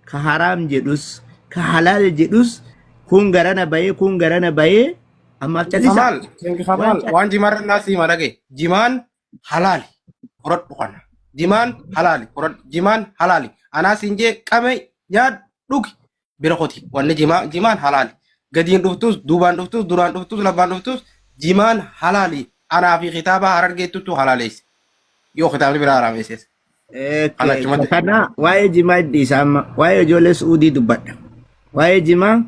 Ka haraam jedhus ka halaal jedhus kun garana bahee kun garana bahee ammaaf callisaa. Kamaal, King Waan Kamaal, waan jimaarra naa siima dhagaye. Jimaan halaali. Horadhu kana. Jimaan halaali. Horadhu. Jimaan halaali. Anaa siin jee qame nyaadhu dhugi. Bira koti. Wanni jimaa jimaan halaali. Gadiin dhuftus, duubaan dhuftus, duraan dhuftus, lafaan dhuftus jimaan halaali. Anaa fi kitaaba harargeettutu halaaleesse. Yoo kitaabni biraa haraameesses. Kan achumatti. Kana waa'ee jimaa dhiisa amma waa'ee ijoollee su'uudii dubbadha. Waa'ee jimaa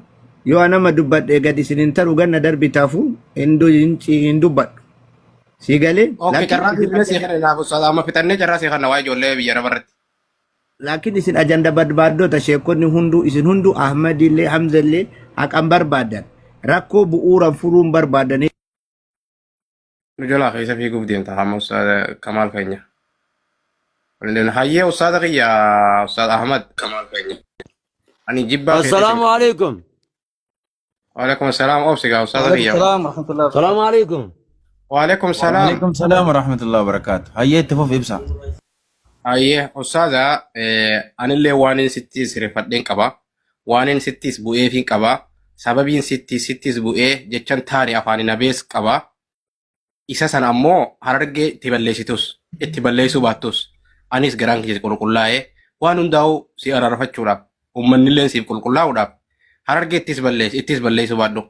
yoo anama dubbadhe gad isin hin taru ganna darbitaafu hin dubbadhu. Sii galee Okay, laakiin carraa isin ijoollee sii kana naaf ustaaz amma fixannee carraa sii kana waa'ee ijoollee biyya araba irratti. laakiin isin ajanda barbaaddota sheekonni hunduu isin hunduu Ahmadillee Hamzallee haqan barbaadan rakkoo bu'uuran furuun barbaadan. Nu jalaa keessa fiiguuf deemta hamma ustaaz Kamaal keenya. Waliin hayyee ustaaza kiyya ustaaz Ahmad. Kamaal keenya. Ani jibbaa keetis hin Assalaamu qabu. alaikum. Waalaikum salaam obsi gaa ustaaza Waalaikum kiyya. salaam warahmatullahi wabarakatuh. Salaamu alaikum. Waalaikum salaam. Waalaikum salaam warahmatullahi wabarakatuh. Hayyee itti fufi ibsa. Hayyee ustaaza anillee waanin sitti sirefadheen qaba. Waanin sittis bu'eefin qaba. Sababiin sitti sittis bu'ee jechan taane afaani nabees qaba. Isa sana ammoo harargee itti balleessitus itti balleessuu baattus anis garaan kiyya qulqullaa'ee waan hundaa'uu si araarfachuudhaaf ummannilleen siif qulqullaa'uudhaaf harargee ittis balleessi ittis balleessuu baadhu.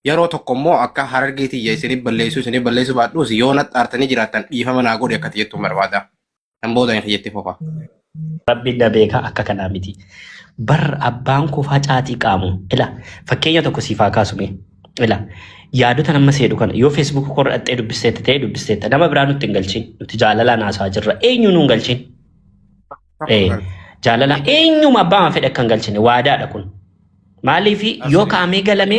Yeroo tokko immoo akka harargee tiyya isiniif balleessuu isiniif balleessuu baadhus yoo naxxaartanii jiraattan dhiifama naa godhi akka jettuun barbaada. Kan booda hin kiyyatti fufa. Rabbiin na beekaa akka kanaa miti. Bar abbaan koo faa caatii qaamu. Ila fakkeenya tokko siif haa kaasu mee. Ila yaadota nama seedhu kana yoo Facebook koo irra dhaqxee dubbisteetta ta'e dubbisteetta. Nama biraa nutti hin galchin. Nuti jaalalaan haasa'aa jirra. Eenyu nu hin galchin. Tokko Eh, galcha. jaalalaan eenyuma abbaa fedhe akka hin galchine waadaadha kun. Maaliif yoo Absolutely. kaa'amee galame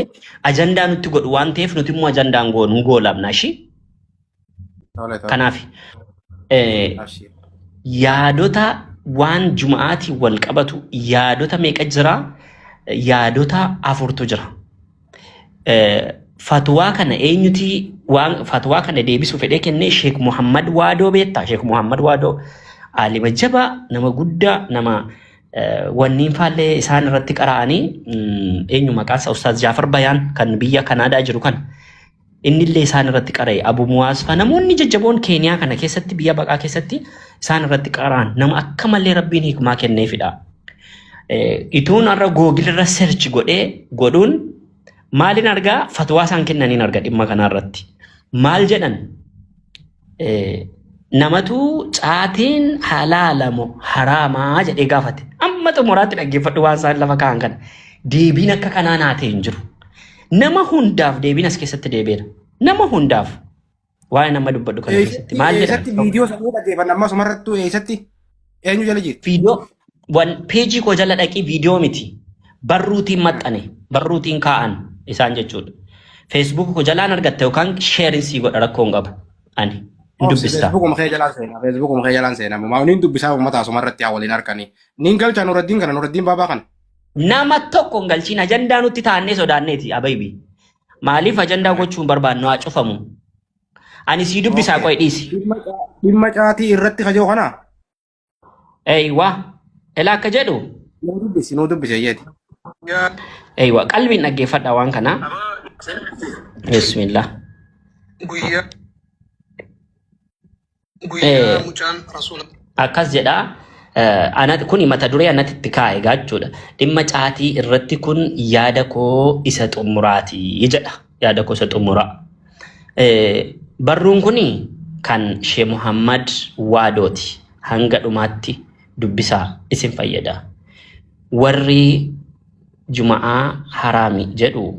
ajandaa nutti godhu waan ta'eef nuti immoo ajandaan goonu hin goolabna ishii. Tole tole. Kanaaf eh, Abshir. yaadota waan juma'aatiin wal qabatu yaadota meeqa jira? Yaadota afurtu jira. Eh, Fatwaa kana eenyuti waan fatwaa kana deebisuu fedhee kennee Sheek Muhammad Waadoo beektaa? Sheek Muhammad Waadoo aalima jabaa nama guddaa nama eh, wanniin faallee isaan irratti qara'anii eenyu maqaan isaa Ustaaz Jaafar Bayaan kan biyya Kanaadaa jiru kana Innillee isaan irratti qara'e. Abu Muwaaz fa'a namoonni jajjaboon Keeniyaa kana keessatti biyya baqaa keessatti isaan irratti qara'an nama akka malee Rabbiin hikmaa kenneefidha. Ituun har'a Google irra search godhee godhuun maalin argaa fatwaa isaan kennaniin arga dhimma kanaa irratti. Maal jedhan namatu caatiin halaala moo haraamaa jedhee gaafate. Amma xumuraatti dhaggeeffadhu waan isaan lafa kaa'an kana. Deebiin akka kanaa naa ta'e hin jiru. Nama hundaaf deebiin as keessatti deebi'eera. Nama hundaaf waa'ee nama dubbadhu kana keessatti Eessatti maal jedhan? eessatti viidiyoo sanuu dhaggeeffanna amma asumarrattuu eessatti eenyu jala jirti? Viidiyoo wan peejii koo jala dhaqii viidiyoo miti barruutiin maxxane barruutiin kaa'an isaan jechuudha. Facebook koo jalaan argatta yookaan sheerin sii godha rakkoo hin qabu. Ani hin Obsi dubbista. Facebookuma kee jalaan seenaa Facebookuma kee jalaan seenaa maa niin dubbisaa uummata asumarratti haa waliin harkanii. Niin galcha Nuraddiin kana Nuraddiin baabaa kana. Nama tokko hin galchiin ajandaa nutti taannee sodaanneeti abaybi. Maaliif ajandaa gochuu hin barbaannu haa cufamu. Ani sii dubbisaa Okay. qoy dhiisi. Dhimma caatii irratti kajoo kana Eeywa. Ila akka jedhu. nuu dubbisi nuu dubbisi ayyeeti. Eeywa. Qalbiin dhaggeeffadha waan kana. Bismillah. Guyyaa guyyaa Eh, mucaan rasuula akkas jedha. Ana kuni mata duree anatti itti kaa'e egaa jechuudha. Dhimma caatii irratti kun yaada koo isa xumuraati jedha. Yaada koo isa xumuraa. Barruun kun kan Shee Muhammad Waadooti. Hanga dhumaatti dubbisaa isin fayyada. Warri Juma'aa haraami jedhu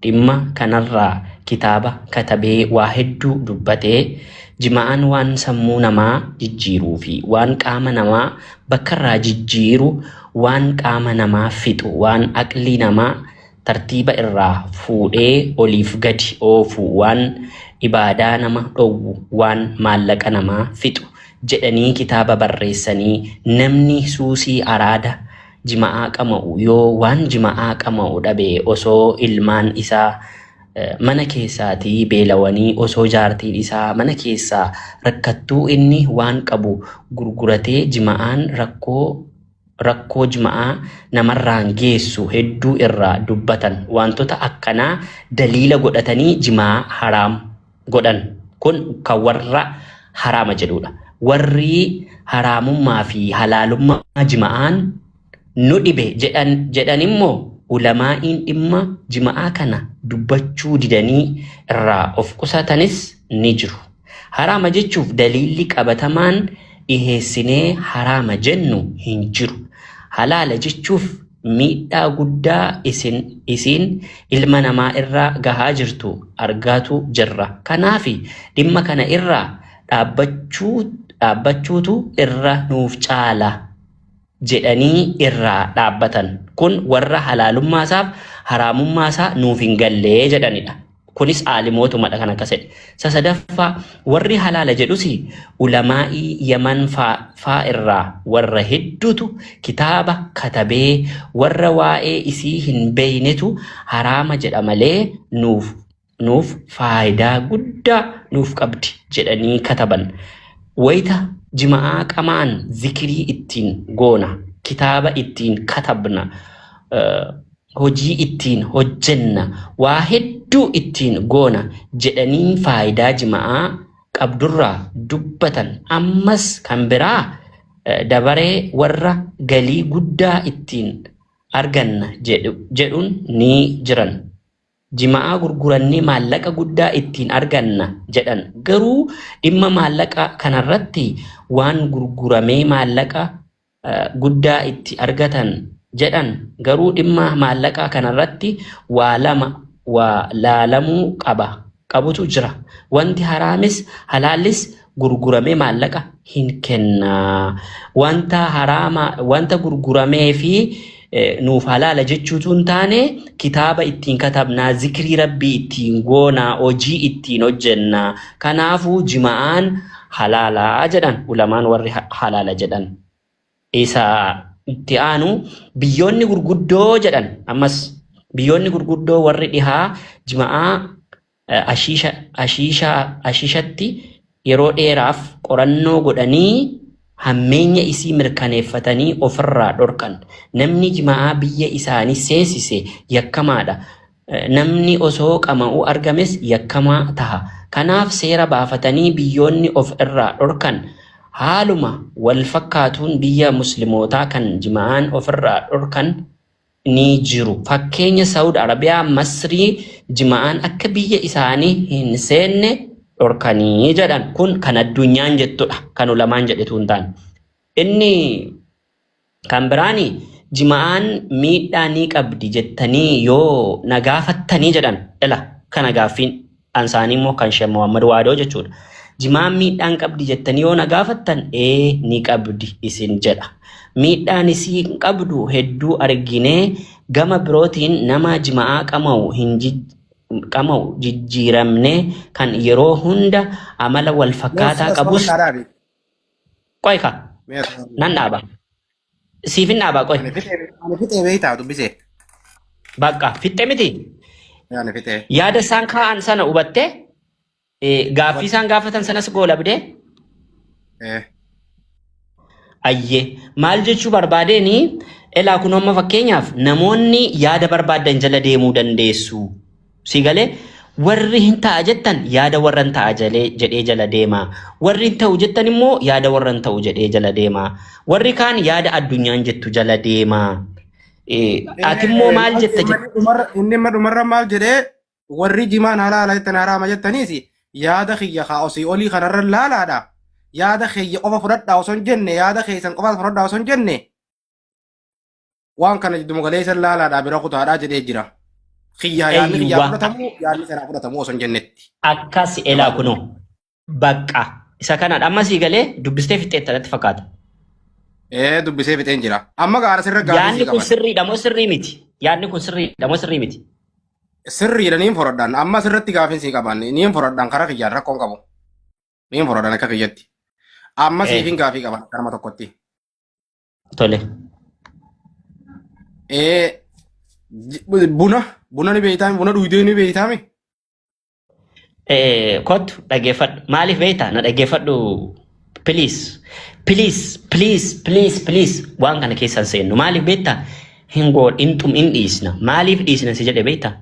dhimma kanarraa kitaaba katabee waa hedduu dubbatee jima'aan waan sammuu namaa jijjiiruu fi waan qaama namaa bakkarraa jijjiiru waan qaama namaa fixu waan aqlii namaa tartiiba irraa fuudhee oliif gadi oofu waan ibaadaa nama dhowwu waan maallaqa namaa fixu jedhanii kitaaba barreessanii namni suusii araada jima'aa qama'u yoo waan jima'aa qama'u dhabe osoo ilmaan isaa mana keessaatii beelawanii osoo jaartiin isaa mana keessaa rakkattuu inni waan qabu gurguratee jima'aan rakkoo rakkoo jima'aa namarraan geessu hedduu irraa dubbatan. Wantoota akkanaa daliila godhatanii jimaa haraam godhan. Kun kan warra haraama jedhudha. Warri haraamummaa fi halaalummaa jima'aan nu dhibe jedhan jedhan immoo ulamaa'iin dhimma jima'aa kana dubbachuu didanii irraa of qusatanis ni jiru. Haraama jechuuf daliilli qabatamaan dhiheessinee haraama jennu hin jiru. Halaala jechuuf miidhaa guddaa isin isiin ilma namaa irra gahaa jirtu argaatu jirra. Kanaaf dhimma kana irraa dhaabbachuu dhaabbachuutu irra nuuf caala jedhanii irraa dhaabbatan. Kun warra halaalummaasaaf haraamummaasaa nuuf hin gallee jedhanidha. Kunis aalimootumadha kan akkas jedhe. Isa sadaffaa warri halaala jedhus ulamaa'ii Yaman faa irraa warra hedduutu kitaaba katabee warra waa'ee isii hin beeynetu haraama jedha malee nuuf nuuf faayidaa guddaa nuuf qabdi jedhanii kataban. Wayita jima'aa qamaan zikirii ittiin goona, kitaaba ittiin katabna, hojii ittiin hojjenna, waa hedduu ittiin goona jedhanii faayidaa jima'aa qabdurraa dubbatan. Ammas kan biraa dabaree warra galii guddaa ittiin arganna jedhuun ni jiran. Jima'aa gurgurannee maallaqa guddaa ittiin arganna jedhan. Garuu dhimma maallaqa kanarratti waan gurguramee maallaqa guddaa itti argatan jedhan garuu dhimma maallaqa kanarratti waa lama waa laalamuu qaba qabutu jira. Wanti haraamis halaallis gurguramee maallaqa hin kenna. Wanta haraama wanta gurguramee fi nuuf halaala jechuutu hin taane kitaaba ittiin katabnaa, zikrii rabbii ittiin goonaa, hojii ittiin hojjennaa. Kanaafuu jima'aan halaalaa jedhan ulamaan warri halaala jedhan. Isa itti aanu biyyoonni gurguddoo jedhan ammas biyyoonni gurguddoo warri dhihaa jima'aa ashiisha ashiisha ashiishatti yeroo dheeraaf qorannoo godhanii hammeenya isii mirkaneeffatanii ofirraa dhorkan. Namni jima'aa biyya isaanii seensise yakkamaadha. Namni osoo qama'uu argames yakkamaa taha. Kanaaf seera baafatanii biyyoonni of irraa dhorkan. Haaluma wal fakkaatuun biyya muslimootaa kan jima'aan ofirraa dhorkan ni jiru. Fakkeenya Saawud Arabiyaa, Masrii jima'aan akka biyya isaanii hin seenne dhorkanii jedhan. Kun kan addunyaan jettudha. Kan ulamaan jedhetu hin taane. Inni kan biraani jima'aan miidhaa ni qabdi jettanii yoo na gaafattanii jedhan ila kana gaaffiin ansaanii immoo kan Sheekh Muhammad Waadoo jechuudha. Jimaan miidhaan qabdi jettanii yoo na gaafattan ee ni qabdi isin jedha. Miidhaan isii qabdu hedduu arginee gama birootiin nama jima'aa qama'u hin qama'u jijjiiramne kan yeroo hunda amala wal fakkaataa qabus qoy ka nan dhaaba. Siif hin dhaaba qoy. Ani fixee beektaa dubbisee. Bakka fixxe miti. Ani fixee. Yaada isaan kaa'an sana hubattee gaaffii isaan gaafatan sanas goolabdee ayyee maal jechuu barbaadeeni elaa kun amma fakkeenyaaf namoonni yaada barbaadan jala deemuu dandeessu. Si galee warri hin ta'a jettan yaada warra hin ta'a jalee jedhee jala deema. Warri hin ta'u jettan immoo yaada warra hin ta'u jedhee jala deema. Warri kaan yaada addunyaan jettu jala deema. Ati immoo maal jetta Inni amma dhumarra maal jedhee warri jimaan halaala jettan haraama jettaniis yaada kiyya kaa osii olii kanarra laalaadha. Yaada kiyya qofa fudhadhaa osoo hin jenne yaada keessan qofa fudhadhaa osoo hin jenne waan kana jidduma galeessa laalaadhaa bira kutaadhaa jedhee jira. Kiyya yaadni kiyyaa Eeyyuwa. fudhatamu yaadni sanaa fudhatamu osoo hin jennetti. Akkas elaa kunoo bakka isa kanadha. Amma sii galee dubbistee fixxeetta natti fakkaata. Ee dubbisee fixeen jira. Amma gaara sirra gaaffii Yaadni sii kun qaban. sirriidha moo sirrii miti? Yaadni kun sirriidha moo sirrii miti? Sirriidha niin fudhadhaan. Amma sirratti gaaffiin sii qaban. Niin fudhadhaan karaa kiyyaan rakkoon qabu. Niin fudhadhaan akka kiyyatti. Amma siifin gaafii qaban akka nama tokkotti. Tole. Ee buna buna ni beektaami buna dhuydee ni beektaami. Kottu dhaggeeffadhu. Maaliif beektaa? Na dhaggeeffadhu. Please, please, please, please, please waan kana keessa hin seennu. Maaliif beektaa? Hin goon, hin xum, hin dhiisna. Maaliif dhiisna si jedhe beektaa?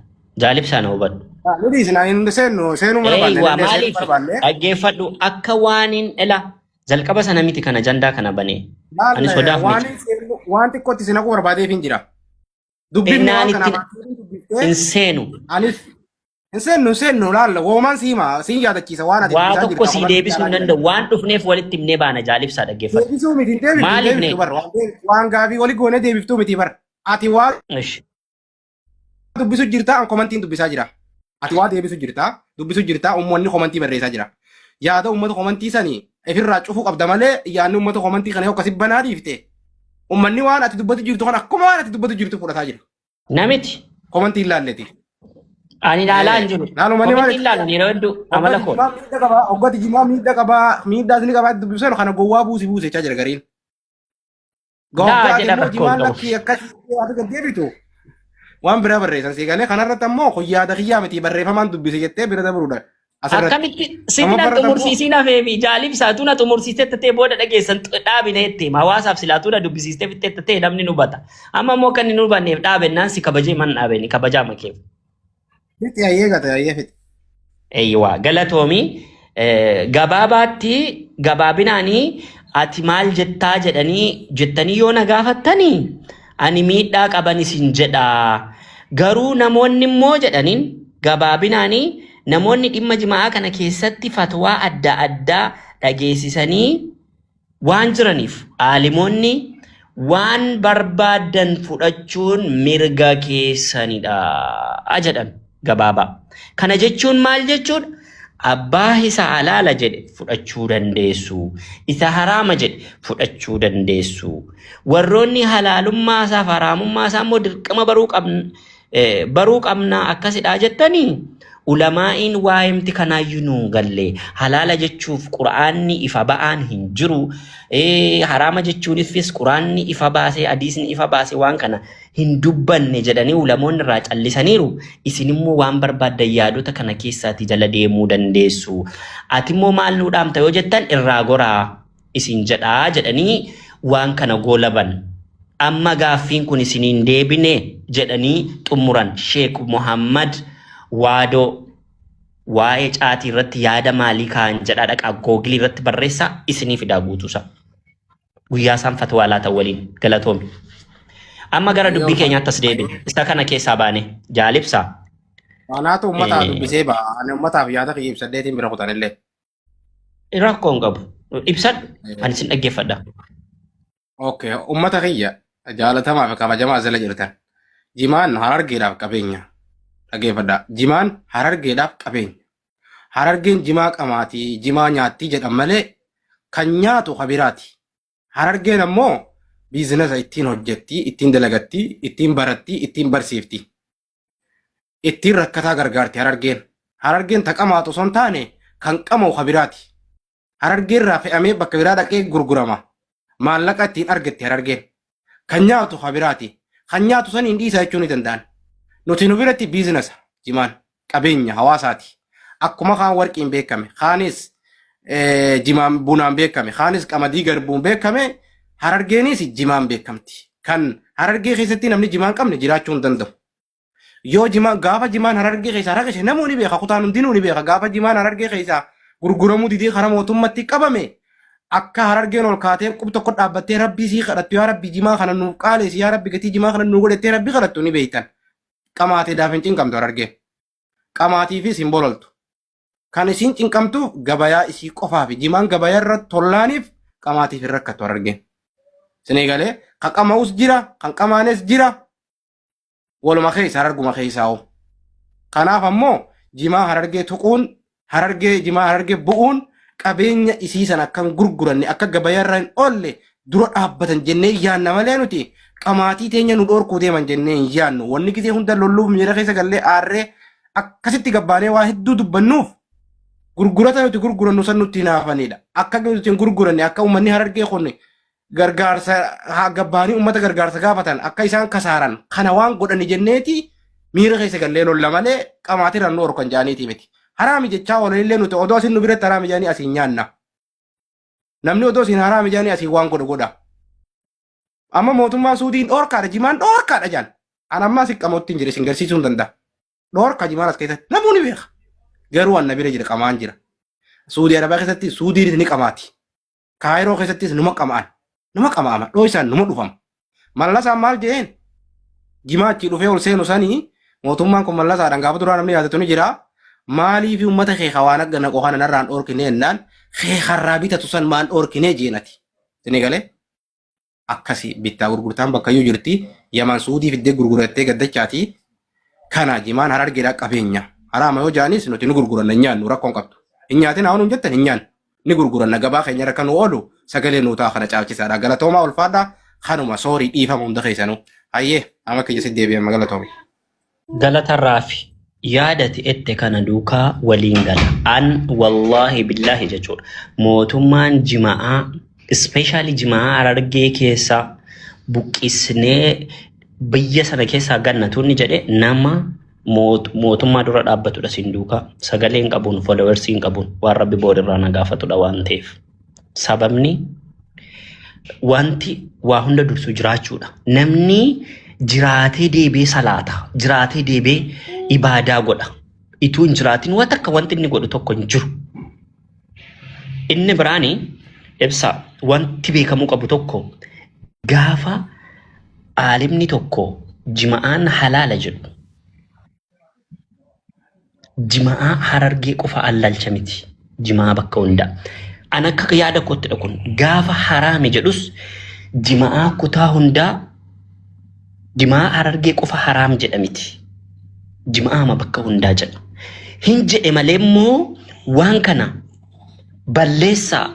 Jaalibsaa na hubadhu. Ni dhiisna hin seennu seenuu barbaanne Eeywa illee seenuu maaliif barbaanne. dhaggeeffadhu akka waan hin ela jalqaba sana miti kan ajandaa kana banee. Ani Laal sodaaf waan miti. seennu waan xiqqootti si naquu barbaadeef hin jira. Dubbifni Ennaan waan itti kanaaf ati dubbiftee hin seenu. anis hin seennu hin seennu laal woomaan si hima siin yaadachiisa waan ati Waa dubbisaa tokko jirta sii komantii deebisuu hin ilaalaa jira. danda'u. Waan dhufneef walitti himnee baana jaalibsaa dhaggeeffadhu. Deebisuu miti hin deebiftu hin Maaliif deebiftu ne? bar waan waan gaafii wali goonee deebiftuu miti bar ati waa Ish. dubbisu jirta an komantiin dubbisaa jira. Ati waa deebisu jirta dubbisu jirta uummanni komantii barreessaa jira. Yaada uummata komantii sanii ifirraa cufuu qabda malee yaadni uummata komantii kana yoo akkasi banaa dhiifte uummanni waan ati dubbatu jirtu kan akkuma waan ati dubbatu jirtu fudhataa jira. Namiti. Komantii hin laalleti. Ani ilaalaa hin jiru. Laaluu malee Komantii maali? hin laalu yeroo hedduu amala Hoggati koo. jimaa miidha qabaa, hoggati jimaa miidha qabaa, miidhaas ni qabaa dubbisan kana gowwaa buusi buuse jechaa jira gariin. Laa Gowwaa jedha immoo rakkoo hin jimaan qabu. lakkii akkasii ati gad deebitu waan biraa barreessan sii galee kanarratti ammoo kun yaada kiyyaa miti barreeffamaan dubbise jettee bira dabruudha. Asirratti. Akkamitti Amma sitti na barra ammoo xumursiisiin hafeefi jaalib saatuu na xumursiistee ta'ee booda dhageessan dhaabine itti hima. Hawaasaaf silaatuu na dubbisiistee fittee ta'ee namni nu hubata. Amma immoo kan inni nu hubanneef dhaabennaan si kabajee man dhaabeni kabajaa makeef. Fixi hayyee gata hayyee fixi. Eeyyawaa galatoomii gabaabaatti gabaabinaanii ati maal jettaa jedhanii jettanii yoo na gaafattanii ani miidhaa qaban isin jedha. Garuu namoonni immoo jedhaniin gabaabinaanii namoonni dhimma jimaa'aa kana keessatti fatwaa adda addaa dhageessisanii waan jiraniif aalimoonni waan barbaaddan fudhachuun mirga keessanidha jedhan gabaabaa. Kana jechuun maal jechuudha? Abbaa isa halaala jedhe fudhachuu dandeessu. Isa haraama jedhe fudhachuu dandeessu. Warroonni halaalummaa isaaf haraamummaa isaa immoo dirqama baruu qabna baruu qabna akkasidha jettanii ulamaa'iin waa'eemti kanaayyuu nuu galle halaala jechuuf qura'aanni ifa ba'aan hin jiru haraama jechuunifis qura'aanni ifa baasee hadiisni ifa baasee waan kana hin dubbanne jedhanii ulamoonni irraa callisaniiru isin immoo waan barbaaddan yaadota kana keessaatii jala deemuu dandeessu ati immoo maal nuu dhaamta yoo jettan irraa goraa isin jedhaa jedhanii waan kana goolaban. Amma gaaffiin kun isiniin deebine jedhanii xumuran Sheek Muhammad Waadoo waa'ee caatii irratti yaada maalii kaa'an jedhaa dhaqaa googilii irratti barreessaa isinii fidaa guutuusaa. Guyyaa isaan fatwaa laatan waliin galatoomi. Amma gara dubbii keenyaatti as deebine. Isa kana keessaa baane jaalibsaa. Anaatu uummataa dubbisee ba'a. Ani uummataaf yaada kiyya ibsadheetiin bira kutanillee. Rakkoo hin qabu. Ibsadhu. Ani sin dhaggeeffadha. Okay, ummata kiyya jaalatamaa fi kabajamaa jala jirtan. Jimaan harargeedhaaf qabeenya. Dhaggeeffadhaa. Jimaan harargeedhaaf qabeenya. Harargeen jimaa qamaatii, jimaa nyaattii jedhan malee kan nyaatu kabiraati. Harargeen ammoo biizinasa ittiin hojjetti, ittiin dalagatti, ittiin baratti, ittiin barsiifti. Ittiin rakkataa gargaarti harargeen. Harargeen ta qamaatu osoo hin taane kan qama'u ka biraati. Harargeerraa fe'amee bakka biraa dhaqee gurgurama. Maallaqa ittiin argatti harargeen. Kan nyaatu ka biraati. Kan nyaatu saniin dhiisaa jechuu ni danda'an. Nuti nu biratti biizinasa jimaan qabeenya hawaasaati. Akkuma kaan warqiin beekame, kaanis jimaan bunaan beekame, kaanis qamadii garbuun beekame, harargeenis jimaan beekamti. Kan harargee keessatti namni jimaan qabne jiraachuu hin danda'u. Yoo jimaan gaafa jimaan harargee keessaa raqise namuu ni beeka kutaan hundinuu ni beeka gaafa jimaan harargee keessaa gurguramuu didee karaa mootummatti qabame akka harargeen ol kaatee qub tokko dhaabbattee rabbii sii kadhattu yaa rabbi jimaa kana nuuf qaaleessi yaa rabbi gatii jimaa kana nuu godhattee rabbi kadhattu ni beektan. Qamaatee daaf hin cinqamtu harargeen. Qamaatiifis hin bololtu. Kan isiin cinqamtuuf gabayaa isii qofaafi jimaan gabayaa irra tollaaniif qamaatiif hin rakkattu harargeen. Isin galee kan qama'us jira kan qamaanes jira waluma keessa hararguma keessaa hoo. Kanaaf ammoo jimaa harargee tuquun harargee jimaa harargee bu'uun qabeenya isii sana akka hin gurguranne akka gabayaa irra hin oolle dura dhaabbatan jennee yaanna malee nuti qamaatii teenya nu dhoorkuu deeman jennee hin yaannu. Wanni gisee hunda lolluuf miira keessa gallee aarree akkasitti gabbaanee waa hedduu dubbannuuf gurgurata nuti gurgurannu san nutti hinaafanidha. Akka nuti hin gurguranne akka uummanni harargee kun gargaarsa haa gabbaanii uummata gargaarsa gaafatan akka isaan kasaaran kana waan godhani jenneeti miira keessa gallee lolla malee qamaatirraan nu horkan jaaniiti miti. Haraami jechaa oolanillee nuti odoo asin nu biratti haraami jaanii asiin nyaanna. Namni odoo isin haraami jaanii asii waan godhu godha. Amma mootummaan Suudiin dhoorkaadha jimaan dhoorkaadha jaan. An amma asi qamotti hin jire isin garsiisuu hin danda'a. Dhoorka jimaan as keessatti namuu ni beeka. Garuu an na bira jira qamaan jira. Suudii Arabaa keessatti Suudiinis ni qamaati. Kaayiroo keessattis numa qama'an. Numa qama'ama. Dhoo isaan numa dhufama. Mallasaan maal jedheen? Jimaa achii dhufee ol seenu sanii mootummaan kun mallasaadhaan gaafa duraa namni yaadatu ni jira. Maaliif uummata kee waan akka naqoo kana narraan dhoorkine jennaan kee harraa bitatu san maan dhoorkine jeenati. Isin galee akkasi bittaa gurgurtaan bakkayyuu jirti. Yaman Suudii fiddee gurgurattee gaddachaati. Kana jimaan harargeedhaa qabeenya. Haraama yoo jaanis nuti ni gurguranna hin nyaannu rakkoon qabdu. Hin nyaatin haa nuun jettan hin nyaannu. Ni gurguranna gabaa keenya irra kan nu oolu sagalee nuu ta'a kana caalchisaadha. Galatoomaa ulfaadhaa kanuma soorii dhiifama hunda keessanuu. Hayyee amma kiyya si deebi'ama galatoomi. Galatarraa fi yaadati ette kana duukaa waliin gala. An wallaahi billaahi jechuudha. Mootummaan jima'aa ispeeshaalii jima'aa Harargee keessaa buqqisnee biyya sana keessaa ganna tunni jedhe nama mootummaa dura dhaabbatudha sin duukaa. Sagalee hin qabuun, followersii hin qabuun waan rabbi boodirraa na gaafatudha waan ta'eef. Sababni wanti waa hunda dursu jiraachuudha. Namni jiraatee deebi'ee salaata, jiraatee deebi'ee ibaadaa godha. Ituu hin jiraatin waan takka wanti inni godhu tokko hin jiru. Inni biraani ibsa wanti beekamuu qabu tokko gaafa aalimni tokko jima'aan halaala jedhu Jima'aa harargee qofa allalcha miti. Jima'aa bakka hundaa. An akka yaada koottidha kun. Gaafa haraami jedhus jima'aa kutaa hundaa jima'aa harargee qofa haraam jedha miti. Jima'aama bakka hundaa jedha. Hin jedhe malee immoo waan kana balleessaa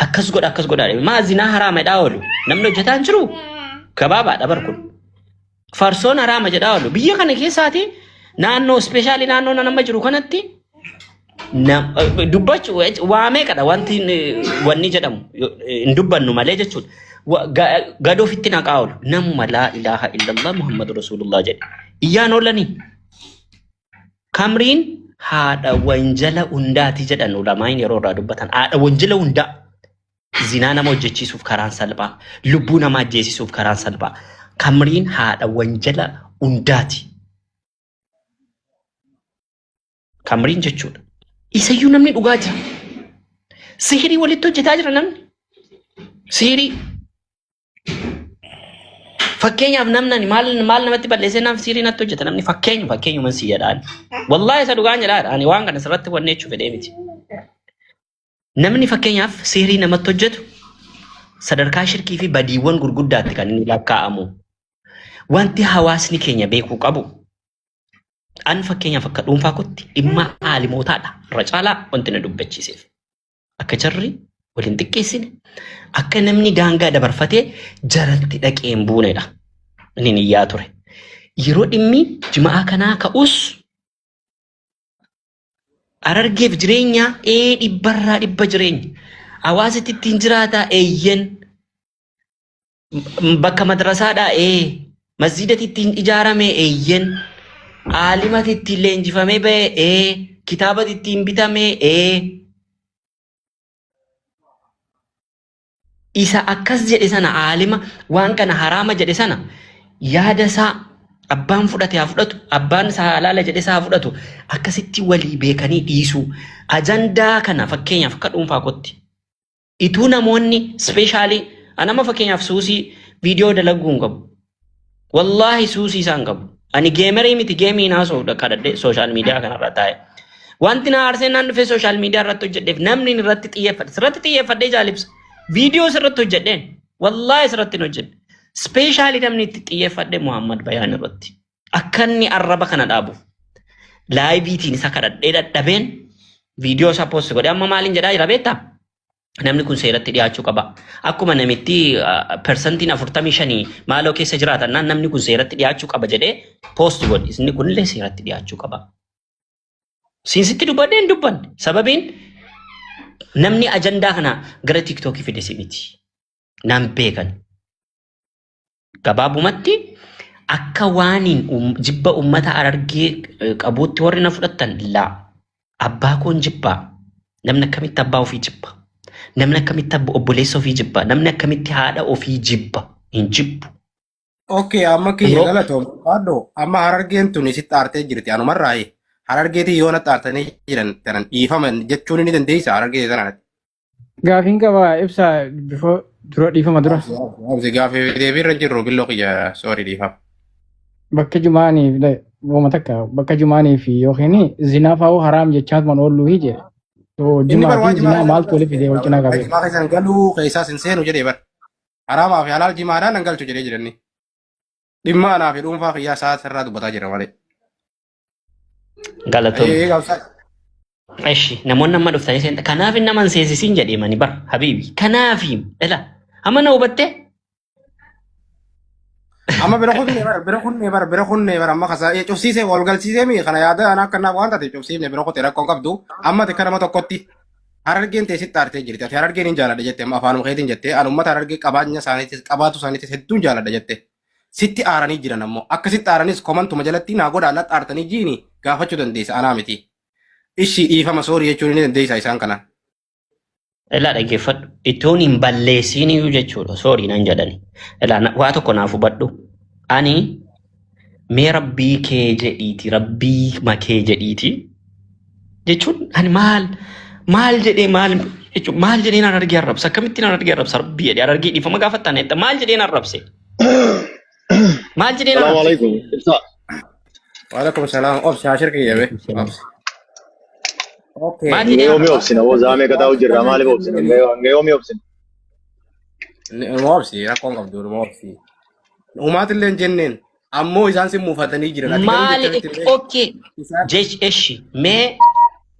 akkas godha akkas godha. Maa zinaa haraama jedhaa oolu. Namni hojjetaa hin jiru. Gabaabaadha bar kun. Farsoon haraama jedhaa oolu. Biyya kana keessaati naannoo ispeeshaalii naannoo nama jiru kanatti dubbachuu waa meeqadha wanti wanni jedhamu hin dubbannu malee jechuudha. Gad ofitti naqaa oolu. Namuma laa ilaaha illallah Muhammadu Rasulullah jedhe. Iyyaan oolanii. Kamriin haadha wanjala hundaati jedhan ulamaa'in yeroo irraa dubbatan. Haadha wanjala hundaa. Zinaa nama hojjechiisuuf karaan salphaa. Lubbuu nama ajjeesisuuf karaan salphaa. Kamriin haadha wanjala hundaati. Kamriin jechuudha. Isayyuu namni dhugaa jira. Sihirii walitti hojjetaa jira namni. Sihirii. Fakkeenyaaf namni ani maal maal namatti balleessee naaf sihirii natti hojjeta namni fakkeenyu fakkeenyuma si jedhaan. Wallaahi isa dhugaan jedhaan ani waan kana sirratti wanni jechuu fedhee miti. Namni fakkeenyaaf sihrii namatti hojjetu sadarkaa shirkii fi badiiwwan gurguddaatti kan inni lakkaa'amu. Wanti hawaasni keenya beekuu qabu an fakkeenyaaf akka dhuunfaa kootti dhimma aalimootaadha irra caalaa wanti na dubbachiiseef. Akka jarri wal hin xiqqeessine akka namni daangaa dabarfatee jaratti dhaqee hin buunedha. Inni iyyaa ture. Yeroo dhimmi jima'aa kanaa ka'us Harargeef jireenya ee dhibbarraa dhibba jireenya. Hawaasitti ittiin jiraataa eeyyen. Bakka madrasaadhaa ee. Masjiidatti ittiin ijaarame eeyyen. Aalimati ittiin leenjifamee ba'e ee. Kitaabati ittiin bitame ee. Isa akkas jedhe sana aalima waan kana haraama jedhe sana yaada isaa abbaan fudhate haa fudhatu abbaan isaa halaala jedhe isaa haa fudhatu akkasitti walii beekanii dhiisuu ajandaa kana fakkeenyaaf akka dhuunfaa kootti ituu namoonni ispeeshaalii anama fakkeenyaaf suusii viidiyoo dalaguu hin qabu Wallaahi suusii isaan qabu. Ani geemerii miti geemii hin haasa'u kadhadhee sooshaal miidiyaa kanarra taa'e. Wanti na aarsee naan dhufee sooshaal miidiyaa irratti hojjedheef namni inni irratti xiyyeeffadhe. Sirratti xiyyeeffadhee jaalibsa. Viidiyoo sirratti hojjedheen. Wallaahi sirratti hin hojjedhe. Ispeeshaalii namni itti xiyyeeffadhe Muhammad Bayaan irratti. Akka inni arraba kana dhaabuuf. Laayiviitiin isa kadhadhee dadhabeen viidiyoo isaa poost godhe amma maaliin jedhaa jira beektaa? Namni kun seeratti dhiyaachuu qaba. Akkuma namitti persantiin 45 maaloo keessa jiraatan naan namni kun seeratti dhiyaachuu qaba jedhee poost godhi. Inni kunillee seeratti dhiyaachuu qaba. Siinsitti dubbadhee hin dubbanne. Sababiin namni ajandaa kana gara tiiktookii fide si miti. Naan beekan. Gabaabumatti akka waaniin jibba uummata Harargee qabuutti warri na fudhattan laa. Abbaa koon jibbaa. Namni akkamitti abbaa ofii jibba? Namni akkamitti obboleessa ofii jibba? Namni akkamitti haadha ofii jibba? Hin jibbu. Okay, amma kiyya Yeroo galatoom. Faadho, amma harargeen tuni sitti aartee jirti. Anumarraayi. Harargeetii yoo natti aartanii jiran tanan dhiifama jechuun ni dandeessa harargee tanaan. Gaafiin qaba ibsa before dura dhiifama dura. Obsi gaafii deebii irra jirru billoo kiyya sorry dhiifama. Bakka jumaanii wama takka bakka jumaanii fi yookiin zinaa fa'uu haraam jechaatuman oolluu hi jedhe. So Inni bar jimaa waan fi jimaa zinaa maaltu walitti fidee wal cinaa qabee. Jimaa keessan galuu keessaas hin seenu jedhee bar. Haraamaa fi halaal jimaadhaan nan galchu jedhee jiranni. Dhimma anaa fi dhuunfaa kiyyaa isaa sirraa dubbataa jira malee. Galatoom. Ee qabsaa. Eshi namoonni amma dhuftanii seenta. Kanaaf inni nama hin seensisiin jedhee mani bar habiibi. Kanaaf ila amma na hubattee Amma bira kunne bara bira kunne bara bira kunne bara amma kasa cufsiisee wal galchiisee mi kana yaada ana akka naaf waan taate cufsiifne bira kute rakkoon qabdu amma ati akka nama tokkotti harargeen tee sitti aartee jirti ati harargeen hin jaaladha jette amma afaanuma keetiin jette ani uummata harargee qabaanya isaaniitis qabaatu isaaniitis hedduun jaaladha jette sitti aaranii jiran ammoo akka sitti aaranis komantuma jalatti naa godhaa natti aartanii jiini gaafachuu dandeessa anaa miti ishii dhiifama soorii jechuun ni dandeessa isaan kana. Ilaa dhaggeeffadhu. Ittoon hin balleessiin iyyuu jechuudha. Soorii nan jedhani. Ilaa waa tokko naaf hubadhu. Ani mee rabbii kee jedhiiti rabbii makee jedhiiti jechuun ani maal maal jedhee maal jechuun maal jedheen harargee arrabsa akkamittiin harargee arrabsa rabbii jedhee harargee dhiifama gaafattaan jetta maal jedheen arrabse maal jedheen Salaamu arrabse. alaikum. Ibsa. Waalaikum salaam obsi haa shirki yabe obsi. Okay. Maal Hanga jedheen yoomii arrabse. obsina? Woo zaamee kataa hojirra maaliif obsina? Hanga yoomii obsina? Numa obsi rakkoon qabdu numa obsi. Umaatillee hin jenneen ammoo isaan si muufatanii jiran ati garuu Maali jecha miti illee okay isaan jech eshi mee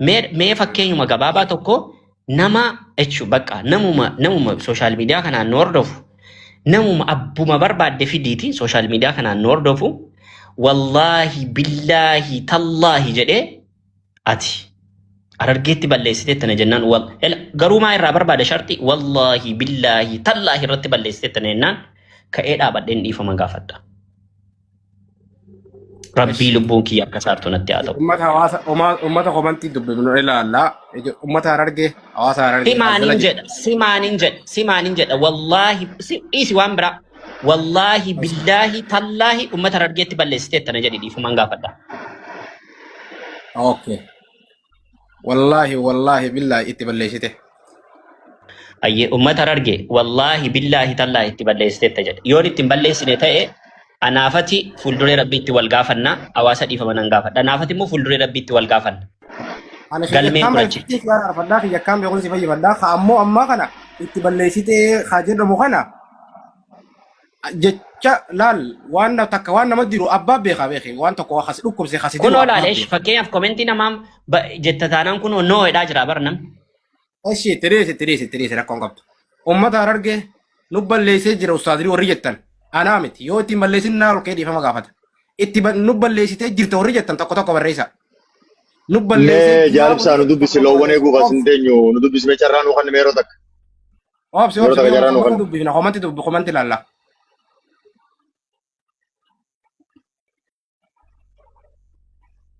mee mee fakkeenyuma gabaabaa tokko nama jechu bakka namuma namuma sooshaal miidiyaa kanaan nu hordofu namuma abbuma barbaadde fidiiti sooshaal miidiyaa kanaan nu hordofu wallaahi billaahi tallaahi jedhee ati Harargeetti balleessiteetta na jennaan wal ela garuu maa irraa barbaada sharxi wallaahi billaahi tallaahi irratti balleessiteetta na jennaan ka'ee dhaabadheen dhiifama gaafadha. Rabbii lubbuun kiyya akka saartu natti haa ta'u. Ummata hawaasa ummata komantii dubbifnu ilaalla. Ummata Harargee hawaasa Harargee as jala Simaanin jiru. jedha simaanin jedha simaanin jedha wallaahi dhiisi waan biraa wallaahi billaahi tallaahi ummata Harargeetti balleessiteetta na jedhi dhiifamaan gaafadha. Okay. Wallaahi wallaahi billaahi itti balleessite. Ayyee uummata Harargee wallaahi billaahi tallaahi itti balleessiteetta jedhe. Yoon itti hin balleessine ta'e anaafati fuulduree rabbiitti wal gaafanna hawaasa dhiifama nan gaafadha. Anaafati immoo fuulduree rabbiitti wal gaafanna. Ana shi Galmeen yakkaan kun achitti. balleessitee si araarfadhaa fi yakkaan beekuun si fayyifadhaa. Ka ammoo ammaa kana itti balleessitee haa jedhamu kana jecha laal waan takka waan nama diru abbaa beekaa beeki waan tokko kasi dhukkubse kasi diru Kunoo abbaa laal eesh beeka. fakkeenyaaf komentii namaa jetta taanaan kunoo noo jedhaa jira bar namni. Eshi itti dhiisi itti dhiisi itti dhiisi rakkoon qabdu. Uummata Harargee nu balleessee jira ustaadrii warri jettan anaa miti yoo ittiin balleessin naa ol ka'ee dhiifama gaafata. Itti nu balleessitee jirta warri jettan tokko tokko barreessa. Nu balleessee Mee jira jaalibsaa warri nu jettan dubbisi tokko loowwan barreessa. eeguuf as hin teenyu nu dubbisi mee carraa nu kanne yeroo takka. Obsi Yeroo obsi takka mee carraa nu uummata kanne. dubbifna komanti dubbi komanti ilaalla.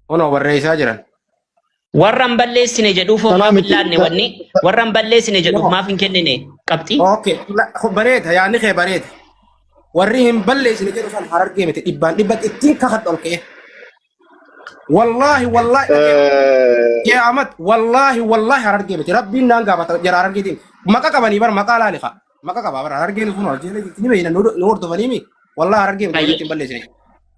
Kunoo barreessaa jiran. Warra hin balleessine jedhuuf hoo Tanaa maaf hin miti. laanne wanni warra hin balleessine jedhuuf No. maaf hin kennine qabxii. Okay. Bareeda yaadni kee bareeda. Warri hin balleessine jedhu san harargee miti dhibbaan dhibbatti ittiin kakadhu ol ka'ee. Wallaahi wallaahi dhagee Ahmad wallaahi wallaahi harargee miti rabbiin naan gaafata jara harargeetiin maqa qabanii bar maqaa laali kaa maqa qabaa bar harargeen kun hojii jirti ni beeyna nu hordofanii mi wallaahi harargee miti warri ittiin balleessine.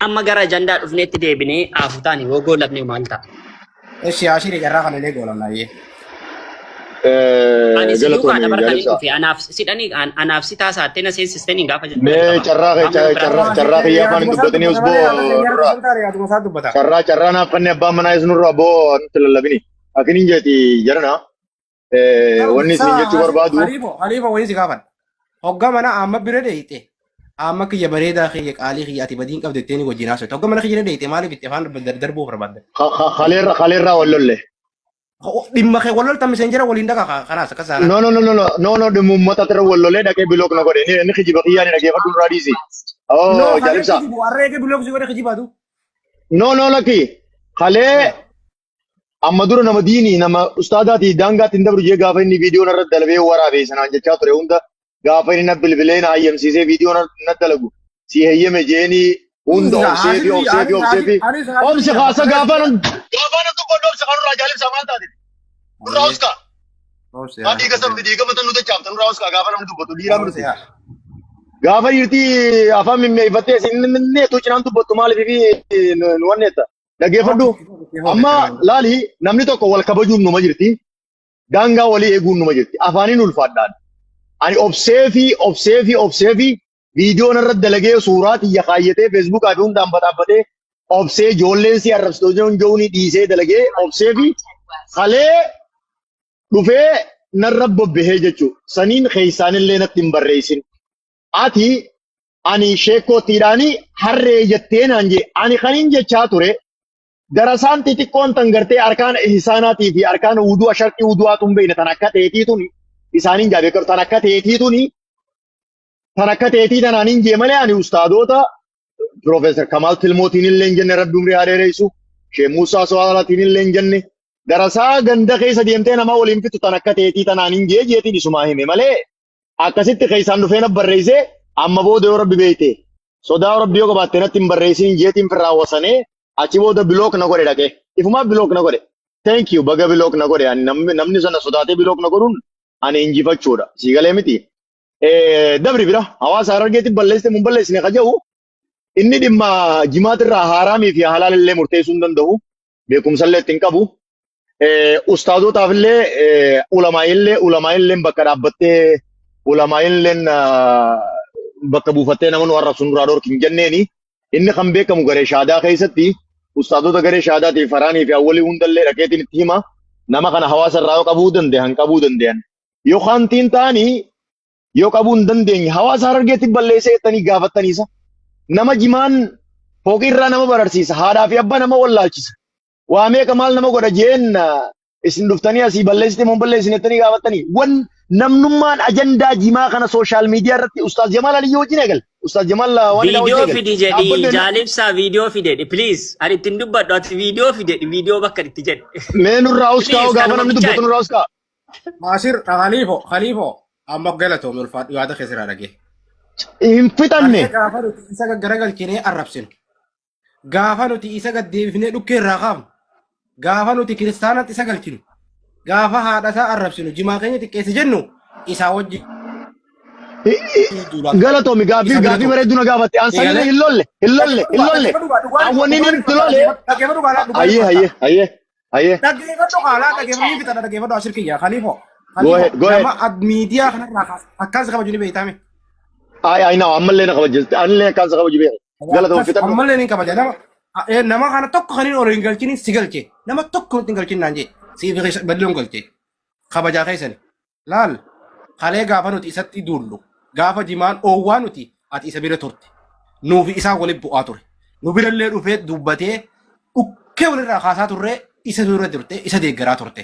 Amma gara ajandaa dhufneetti deebinee aafutaan yoo goolabne maal ta'a? Eshi ashirii carraa kana illee goolamna ayyee. Ani si duukaa Galatoomi dabar kan hin jaalibsaa. dhufe anaaf sidhanii anaaf si taasaattee na seensistanii gaafa Mee jalqaba. carraa Amma carraa biraa carraa carraa kiyya afaan hin dubbatini usboo nurraa. Yaaduma isaa dubbata. Carraa carraa naaf kanne abbaan manaa is nurraa boo nutti lallabini. Akinin jeeti jarana wanni isin jechuu barbaadu Haliifo haliifo wayii si gaafadha. Hoggaa mana amma bira dheeyite. Amma kiyya bareedaa kiyya qaalii kiyya ati badiin qabdu ittiin wajjin haasofte. Hoggaa mana kiyya dheeyite maaliif itti afaan darbuu barbaadde? kaleerra kaleerraa wal lolle. Dhimma kee wal loltan miseenjera waliin dhaqa kanaas akkas taanaan. No no no no no no no dhimma uummata irra wal lolee dhaqee bilook na godhe inni kijiba kiyyaa ni dhageeffadhu nurraa dhiisi. No Oh kalee jaalibsaa. kijibu harree kee bilook si godhe kijibaatu. No no lakki kalee Amma dura nama diinii nama ustaadaatii daangaatti hin dabru jee gaafa inni viidiyoo narra dalabee waraabee sanaan jechaa ture hunda gaafa inni na bilbilee na hayyamsiisee viidiyoo na dalagu si hayyame jeenii hunda obsee fi obsee fi obsee fi obse kaasa gaafa nan gaafa nan dubbadhu obse kanurraa jaalibsaa maal taate nurraa oskaa maa dhiiga sabni dhiiga mata nu dachaafta nurraa oskaa gaafa namni dubbatu dhiiraa miti gaafa dhiirtii afaan mimmeeffattee isin neetu cinaan dubbattu maaliif fi nu wanneetta. Dhaggeeffadhu. Amma laali namni tokko wal kabajuun numa jirti. Daangaa walii eeguun numa jirti. Afaaniin ulfaadhaan. Ani obsee fi obsee fi obsee fi viidiyoo narra dalagee suuraa tiyya kaayyatee feesbuukaa fi hundaan baxaabbatee obsee ijoolleen si arrabsitu jechuun dhiisee dalagee obsee fi kalee dhufee narra bobbahee jechuudha. Saniin keessaanillee natti hin barreessin. Ati ani sheekkoottiidhaani harree jettee naan jee ani kanin jechaa ture darasaan xixiqqoon tan gartee arkaan ihsaanaatii fi arkaan wudu'a sharxii wudu'aa tun beeyne tan akka teetii tuni isaaniin jaa beekaru tan akka teetii tuni tan akka teetii tanaan jee malee ani ustaadoota Piroofeesar Kamaal Tilmootiin illee hin jenne rabbi umrii haa dheeressu Shee Muusaa So'aalaatiin illee hin jenne darasaa ganda keessa deemtee nama waliin fixu tan akka teetii tanaan hin jee jeetiin isumaa hime malee akkasitti keessaan dhufee na barreessee amma booda yoo rabbi beekte sodaa rabbi yoo qabaatte natti hin barreessin jeetiin firraa wasanee achi booda bilook na godhe dhaqee ifumaa bilook na godhe thank you baga bilook na godhe ani namni namni sana sodaatee bilook na godhuun ani injifachuudha sii galee miti dabri bira hawaasa harargeetti balleessite mun balleessine ka jedhu inni dhimma jimaatirraa haaraamii fi halaal illee murteessuu hin danda'u beekumsa illee ittiin qabu Ustaazotaaf illee ulamaa'illee ulamaa'illee bakka dhaabbattee ulamaa'illeen bakka buufattee nama nu arrabsu nurraa dhorki hin jenneeni. Inni kan beekamu garee shaadaa keessatti ustaazota garee shaadaatiif faraanii fi awwalii hundallee dhaqeetiin itti hima. Nama kana hawaasa irraa yoo qabuu danda'an qabuu danda'an. Yoo kaantiin ta'anii yoo qabuu hin dandeenye hawaasa harargeetti balleessee jettanii gaafattaniisa. Nama jimaan fooqirraa nama bararsiisa. Haadhaa fi abbaa nama wallaalchisa. Waa meeqa maal nama godha jeen isin dhuftanii asii balleessite moo hin balleessine jettanii gaafattanii. Wan namnummaan ajandaa jimaa kana sooshaal miidiyaa irratti Ustaaz Jamaal Aliyyii wajjin eegale. Ustaaz Jamaal waan hidhaa wajjin Viidiyoo eegale. fidi jedhi Dhaabbadhu jenna. jaalibsaa viidiyoo fide please ani ittiin dubbadhu ati viidiyoo fide viidiyoo bakka itti jedhe Mee nurraa uskaa'oo please gaafa kanuma namni dubbatu bichaan nurraa uskaa. Maasir Khaliifo Khaliifo amma galatoomi ulfaadhu yaada kee sirraa dhagee. Hin fixanne. Harka gaafa nuti isa gaggaragalchinee arrabsinu. Gaafa nuti isa gad deebifnee dhukkee irraa kaafnu, gaafa nuti kiristaanatti isa galchinu, gaafa haadha isaa arrabsinu, jimaa keenya xiqqeesse jennu isaa wajji duulaa turre. Galatoomi gaaffii Isa bira gaaffii turre. bareedduu na gaafatte. An sanirra Eegalee hin lolle hin lolle hin lolle. An wanni inni itti lole. Dhaggeeffadhu qaalaa dhugaa Ayyee dubbatta. ayyee ayyee ayyee. Dhaggeeffadhu qaalaa dhaggeeffadhu ni fixadha dhaggeeffadhu asir kiyya khaliifo. Go Khaliifo ahead go ahead. nama miidiyaa kanarraa kaas akkas kabaju ni beeytaame. Ay ay now ammallee na kabajjiste anillee akkaan si kabaju beeka. Galatoomi Akkas fixadhu. ammallee ni kabaja nama nama kana tokko kan hin ol hin galchini si galche nama tokko hin galchin naan jee siif bal'oon galche kabajaa keessani laal kalee gaafa nuti isatti duullu gaafa jimaan oowwaa nuti ati isa bira turte nuufi isaan waliin bu'aa ture nu birallee dhufee dubbatee dhukkee walirraa kaasaa turre isa dura turte isa deeggaraa turte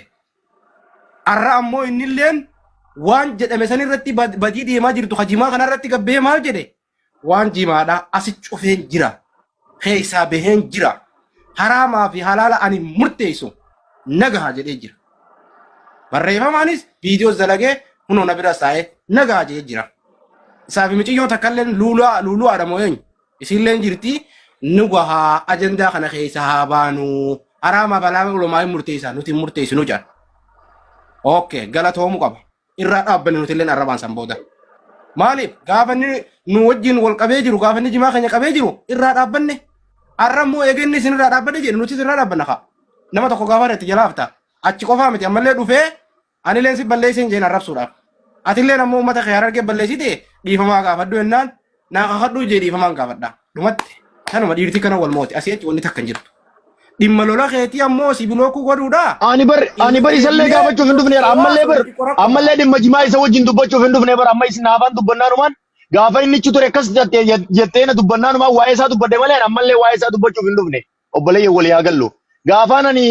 Arra ammoo innilleen waan jedhame san irratti badii deemaa jirtu ka jimaa kana irratti gabbee maal jedhe waan jimaadha asi cufeen jira keessaa baheen jira haraamaa fi halaala ani murteessu nagaha jedhee jira. Barreeffamaanis viidiyoo dalagee kunoo na bira taa'ee nagaha jedhee jira. Isaa fi miciyyoo takkalleen luuluu luuluu haadha eenyu Isiilleen jirti nu gahaa ajandaa kana keessa haa baanu haraamaa balaa ulamaa hin murteessaa nuti hin murteessinu jedhan. Okay galatoomu qaba. Irraa dhaabbanne nuti illeen arrabaan san booda. Maaliif gaafa inni nu wajjin wal qabee jiru gaafa inni jimaa keenya qabee jiru irraa dhaabbanne. Arra immoo eega inni isin irraa dhaabbanne jedhe nuti irraa dhaabbanna kaa. Nama tokko gaafa irratti jalaa hafta. Achi qofaa miti ammallee dhufee Anileen si balleessee hin jeen arrabsuudhaaf. Atilleen ammoo uummata kee harargee balleessite dhiifamaa gaafadhu jennaan naa kakadhuu jee dhiifamaan gaafadha. Dhumatti kanuma dhiirti kana wal mooti asii achi wanni takka hin jirtu. Dhimma lola keetii ammoo si bilookuu godhuudha. Ani bar isallee gaafachuuf hin dhufne ammallee bar ammallee dhimma jimaa isa wajjin dubbachuuf hin dhufne bar amma isin afaan dubbannaanumaan gaafa inni achi ture akkas jettee na dubbannaanumaan waa'ee isaa dubbadhe malee ani ammallee waa'ee isaa dubbachuuf hin dhufne obboleeyyan walii haa gallu. Gaafaan ani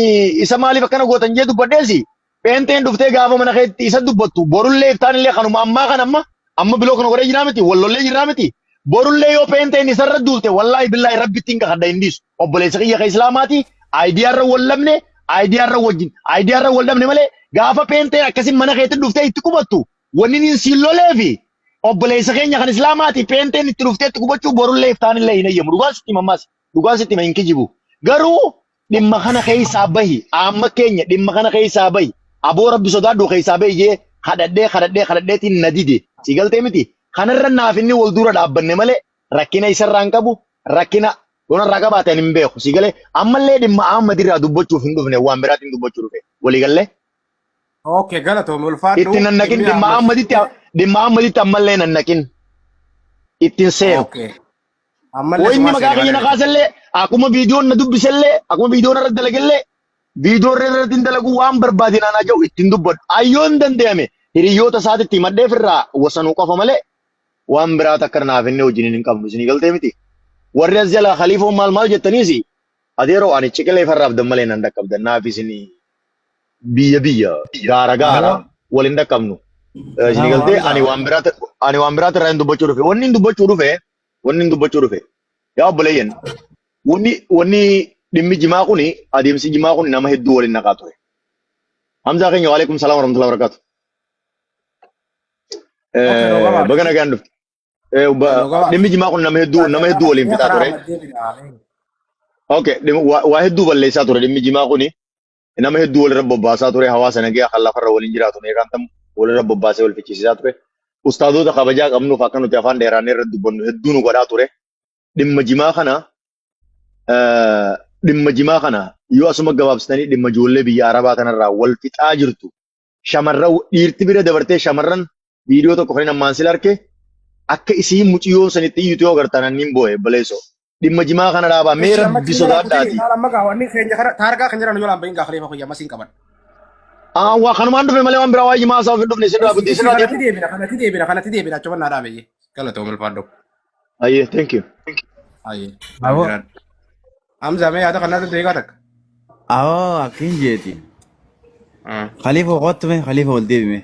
isa maaliif akkana gootan jee dubbadheesi Pheenxeen dhuftee gaafa mana keetti isa dubbattu borullee iftaanillee kanuma ammaa kan amma amma biloo kana godhee jiraa miti wal lollee jiraa miti borullee yoo pheenxeen isarra duulte wallaahi billaahi rabbitti hin kakadha hin dhiisu obboleessa kiyya ka islaamaati aayidiyaa irra wal lamne Aayidiyaa irra wajjin aayidiyaa irra wal dhabne malee gaafa peenteen akkasin mana keetti dhuftee itti qubattu wanni inni siin loleefi obboleessa keenya kan islaamaati peenteen itti dhuftee itti qubachuu borullee iftaanillee hin eeyyamu. Dhugaan sitti hima ammas dhugaan sitti hima hin kijibu. Garuu dhimma kana keessaa bahi amma keenya dhimma kana keessaa bahi aboo rabbi sodaadhu keessaa bahi jee kadhadhee kadhadhee kadhadheetiin na dide si galtee miti kanarra naaf inni wal dura dhaabbanne malee rakkina isarraa hin qabu rakkina yoonarraa qabaate ani hin beeku si galee ammallee dhimma Ahmad irraa dubbachuuf hin dhufne waan biraatiin dubbachuu dhufe walii gallee Okay, galatoomi ulfaadhu. itti nan naqin Dhimmi dhimma Ahmad. Ahmaditti dhimma Ahmaditti ammallee nan naqin ittiin seenu. Okay. Ammallee Woo inni sumaa maqaa seene kiyya na malee. kaasellee akkuma viidiyoon na dubbisellee akkuma viidiyoon irratti dalagellee viidiyoo irratti hin dalagu waan barbaade naan haa jedhu ittiin dubbadhu. Ayyoon danda'ame hiriyoota isaatitti himadheef irraa wasanuu qofa malee waan biraa takka naaf inni wajjin hin qabnu isinii galtee miti. Warri as jalaa khaliifoon maal maal jettaniis adeeroo ani ciqilee farraaf dammalee nan dhaqqabdan naaf isinii biyya biyya gaara gaara wal hin dhaqqabnu. Isinii galtee ani waan biraati ani waan biraati irraa hin dubbachuu dhufe. Wanni hin dubbachuu dhufe wanni hin dubbachuu dhufe yaa obboleeyyan wanni wanni dhimmi jimaa kuni adeemsi jimaa kun nama hedduu waliin naqaa ture. Hamzaa keenya waalaikum salaam warahmatullahi wabarakatuh. Okay, nu gabaabsi. Baga nagaan dhufte. Nu gabaabsi. Dhimmi jimaa kun nama hedduu waliin fixaa ture. Okay, waa hedduu balleessaa ture dhimmi jimaa kuni. Nama hedduu walirra bobbaasaa ture hawaasa nagayaa kan lafarra waliin jiraatu meeqaan tam walirra bobbaasee wal fichisiisaa ture. Ustaadoota kabajaa qabnuuf akka nuti afaan dheeraannee irra dubbannu hedduu nu godhaa ture. Dhimma jimaa kana dhimma jimaa kana yoo asuma gabaabsitanii dhimma ijoollee biyya Arabaa kanarraa wal fixaa jirtu. Shamarran dhiirti bira dabartee shamarran viidiyoo tokko kan inni ammaan sila arke akka isiin muciyyoon sanitti iyyutu yoo agartan anniin boo'e baleessoo. Dhimma jimaa kana dhaabaa mee Eshi amma rabbi keenya kutee sodaadhaati. ilaala amma gaa wanni keenya kana taargaa kan jedhan yoo laan bahin gaa khalifa kiyya ammas hin qaban. Ah, waa kanumaan dhufe malee waan biraa waa'ee jimaa haasa'uuf hin dhufne isinirraa Eshi guddii eshi isinirraa kanatti deemu. deebina kanatti deebina kanatti deebina achuma naa dhaabeeyye. Galatoom ulfaadhu. Ayyee, thank you. Ayyee. Aboo. Hamza mee yaada kanaa deegaa takka. Awoo akkin jeeti. Khalifa kottu mee Khalifa ol deebime.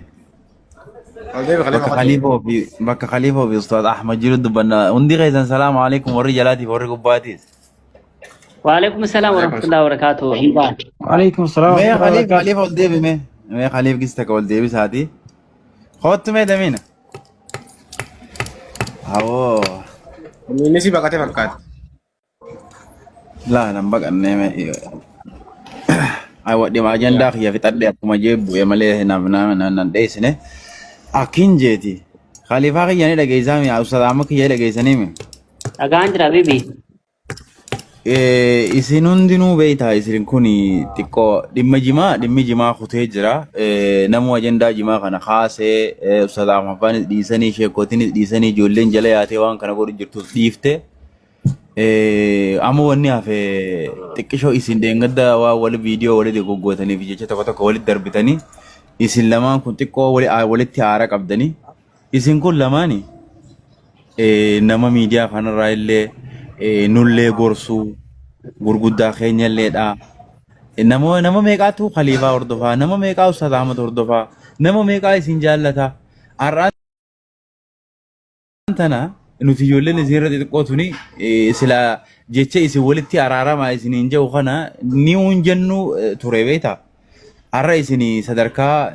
Ol deebi Khalifa Bakka kottu. Khalifa fi bakka Khalifa fi Ustaaz Ahmad jiru dubbanna. Hundi keessan salaamu alaikum warri jalaatiif warri gubbaatiis. Waalaikum salam Waalaikum warahmatullahi wabarakatuh. Hambaa. Waalaikum salaam Mee warahmatullahi Khalifa wabarakatuh. Khalifa ol deebime. Mee Khalifa gis takka ol deebisaati. Kottu mee damiina. Awoo. Inni si baqatee fakkaata. Laa nan baqannee mee. Aywa dhima ajandaa kiyya fixadhe akkuma jee bu'e malee naaf nan dheessine. Akkin jeeti. Khaliifaa kiyya ni dhageessaa mi? Ustaz Ahmad kiyya ni dhageessanii mi? Dhagaan jira bibi. Isin hundinuu beektaa isin kun xiqqoo dhimma jimaa dhimmi jimaa kutee jira. Namuu ajandaa jimaa kana kaasee Ustaz Ahmad faanis dhiisanii sheekotiinis dhiisanii ijoolleen jala yaatee waan kana godhu jirtus dhiifte. Amma wanni hafe xiqqishoo isin dheengadda waa wali viidiyoo walitti goggootaniif jecha tokko tokko walitti darbitanii isin lamaan kun xiqqoo walitti aara qabdanii isin kun lamaani nama miidiyaa kanarraa illee nullee gorsuu gurguddaa keenya illeedha. Nama nama meeqaatu khaliifaa hordofaa nama meeqaa ustaz Ahmad hordofaa nama meeqaa isin jaallata har'aan tana nuti ijoolleen isin irra xixiqqoo tuni sila jecha isin walitti araaramaa isiniin jedhu kana ni hun jennu ture beektaa. Har'a isin sadarkaa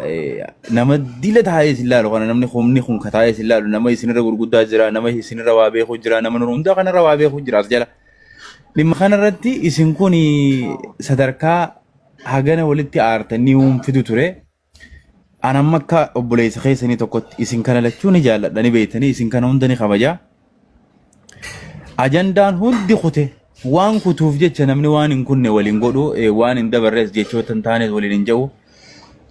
nama dila taa'ee isin laalu kana namni humni kun ka taa'ee isin laalu nama isinirra gurguddaa jira nama isinirra waa beeku jira nama nur hundaa kanarra waa beeku jira as jala. Dhimma kanarratti isin kun sadarkaa hagana walitti aartan ni hun fidu ture. An amma akka obboleessa keessanii tokkotti isin kana lachuu ni jaalladha ni beektanii isin kana hunda ni kabaja. Ajandaan hundi kute waan kutuuf jecha namni waan hin kunne waliin godhu waan hin dabarres jechoota hin taanes waliin hin jedhu.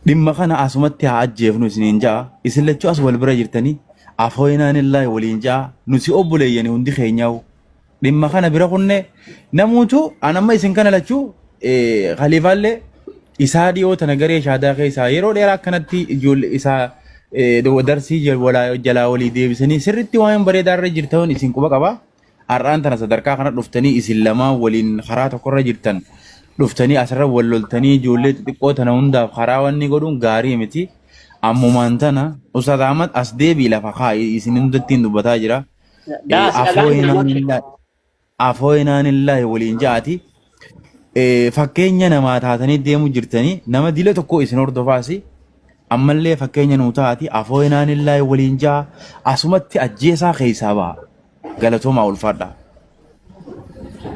Dhimma kana asumatti haa ajjeefnu isiniin ja'a. Isin lachuu as wal bira jirtanii afooyinaan illaahi waliin ja'a. Nuti obboleeyyani hundi keenyaa'u. Dhimma kana bira kunne namuutu an amma isin kana lachuu khaliifaallee isaa dhiyoo tana garee shaadaa keessaa yeroo dheeraa akkanatti ijoollee isaa darsii jalaa walii deebisanii sirriitti waan bareedaa irra jirtan isin quba qaba. Har'aan tana sadarkaa kana dhuftanii isin lamaan waliin karaa tokkorra jirtan dhuftanii asirra wal loltanii ijoollee xixiqqoo tana hundaaf karaa wanni godhuun gaarii miti. Ammumaan tana Ustaaz Ahmad as deebii lafa kaa'i isin hundatti hin dubbataa jira. Daas dhagaan jira. Afooyinaan illaahi waliin ja'ati. Fakkeenya namaa taatanii deemu jirtanii nama dila tokko isin hordofaasi ammallee fakkeenya nuu taati afooyinaan illaa waliin ja'a asumatti ajjeesaa keessaa ba'a galatoomaa ulfaadha.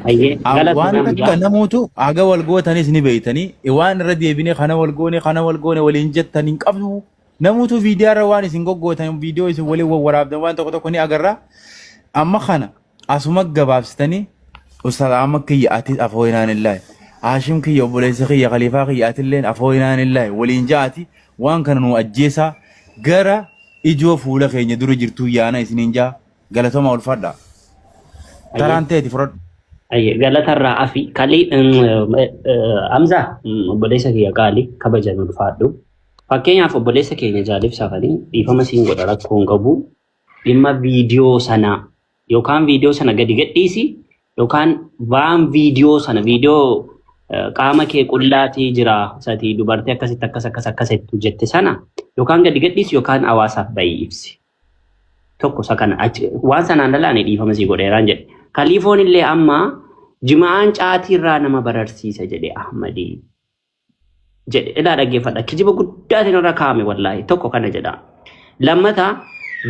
Hayyee Waan galatoomii takka namoota haga wal gootanis ni beeytanii waan irra deebinee kana wal goone kana wal goone waliin jettan hin qabnu. Namoota viidiyoo irra waan isin goggootan viidiyoo isin waliin wawwaraabdan waan tokko tokko ni agarra. Amma kana asuma gabaabsitanii Ustaaz Ahmad kiyya atis afooyinaan illaahi. Haashim kiyya obboleessa kiyya khaliifaa kiyya atilleen afooyinaan illaahi waliin ja'ati waan kana nu ajjeesaa gara ijoo fuula keenya dura jirtuu yaana isiniin ja'a galatoomaa ulfaadhaa. Hayyee. Taraan teeti fudhadhu. Hayyee galatarraa afi kalii Hamzaa obboleessa kiyya qaali kabajan ulfaadhu. Fakkeenyaaf obboleessa keenya jaalif safanii dhiifama siin godha rakkoo hin qabu. Dhimma viidiyoo sanaa yookaan viidiyoo sana gadi gadhiisi yookaan waan viidiyoo sana viidiyoo qaama kee qullaatii jira sati dubartii akkasitti akkas akkas akkas jettu jette sana yookaan gadi gadhiisi yookaan hawaasaaf bahii ibsi. Tokko isa kana achi waan sanaan dalaane dhiifama sii godheeraan jedhe. Kaliifoon illee amma jima'aan caatii irraa nama bararsiisa jedhe Ahmadii. Jedhe ilaa dhaggeeffadha. Kijiba guddaatiin irra kaa'ame wallaahi tokko kana jedha. Lammata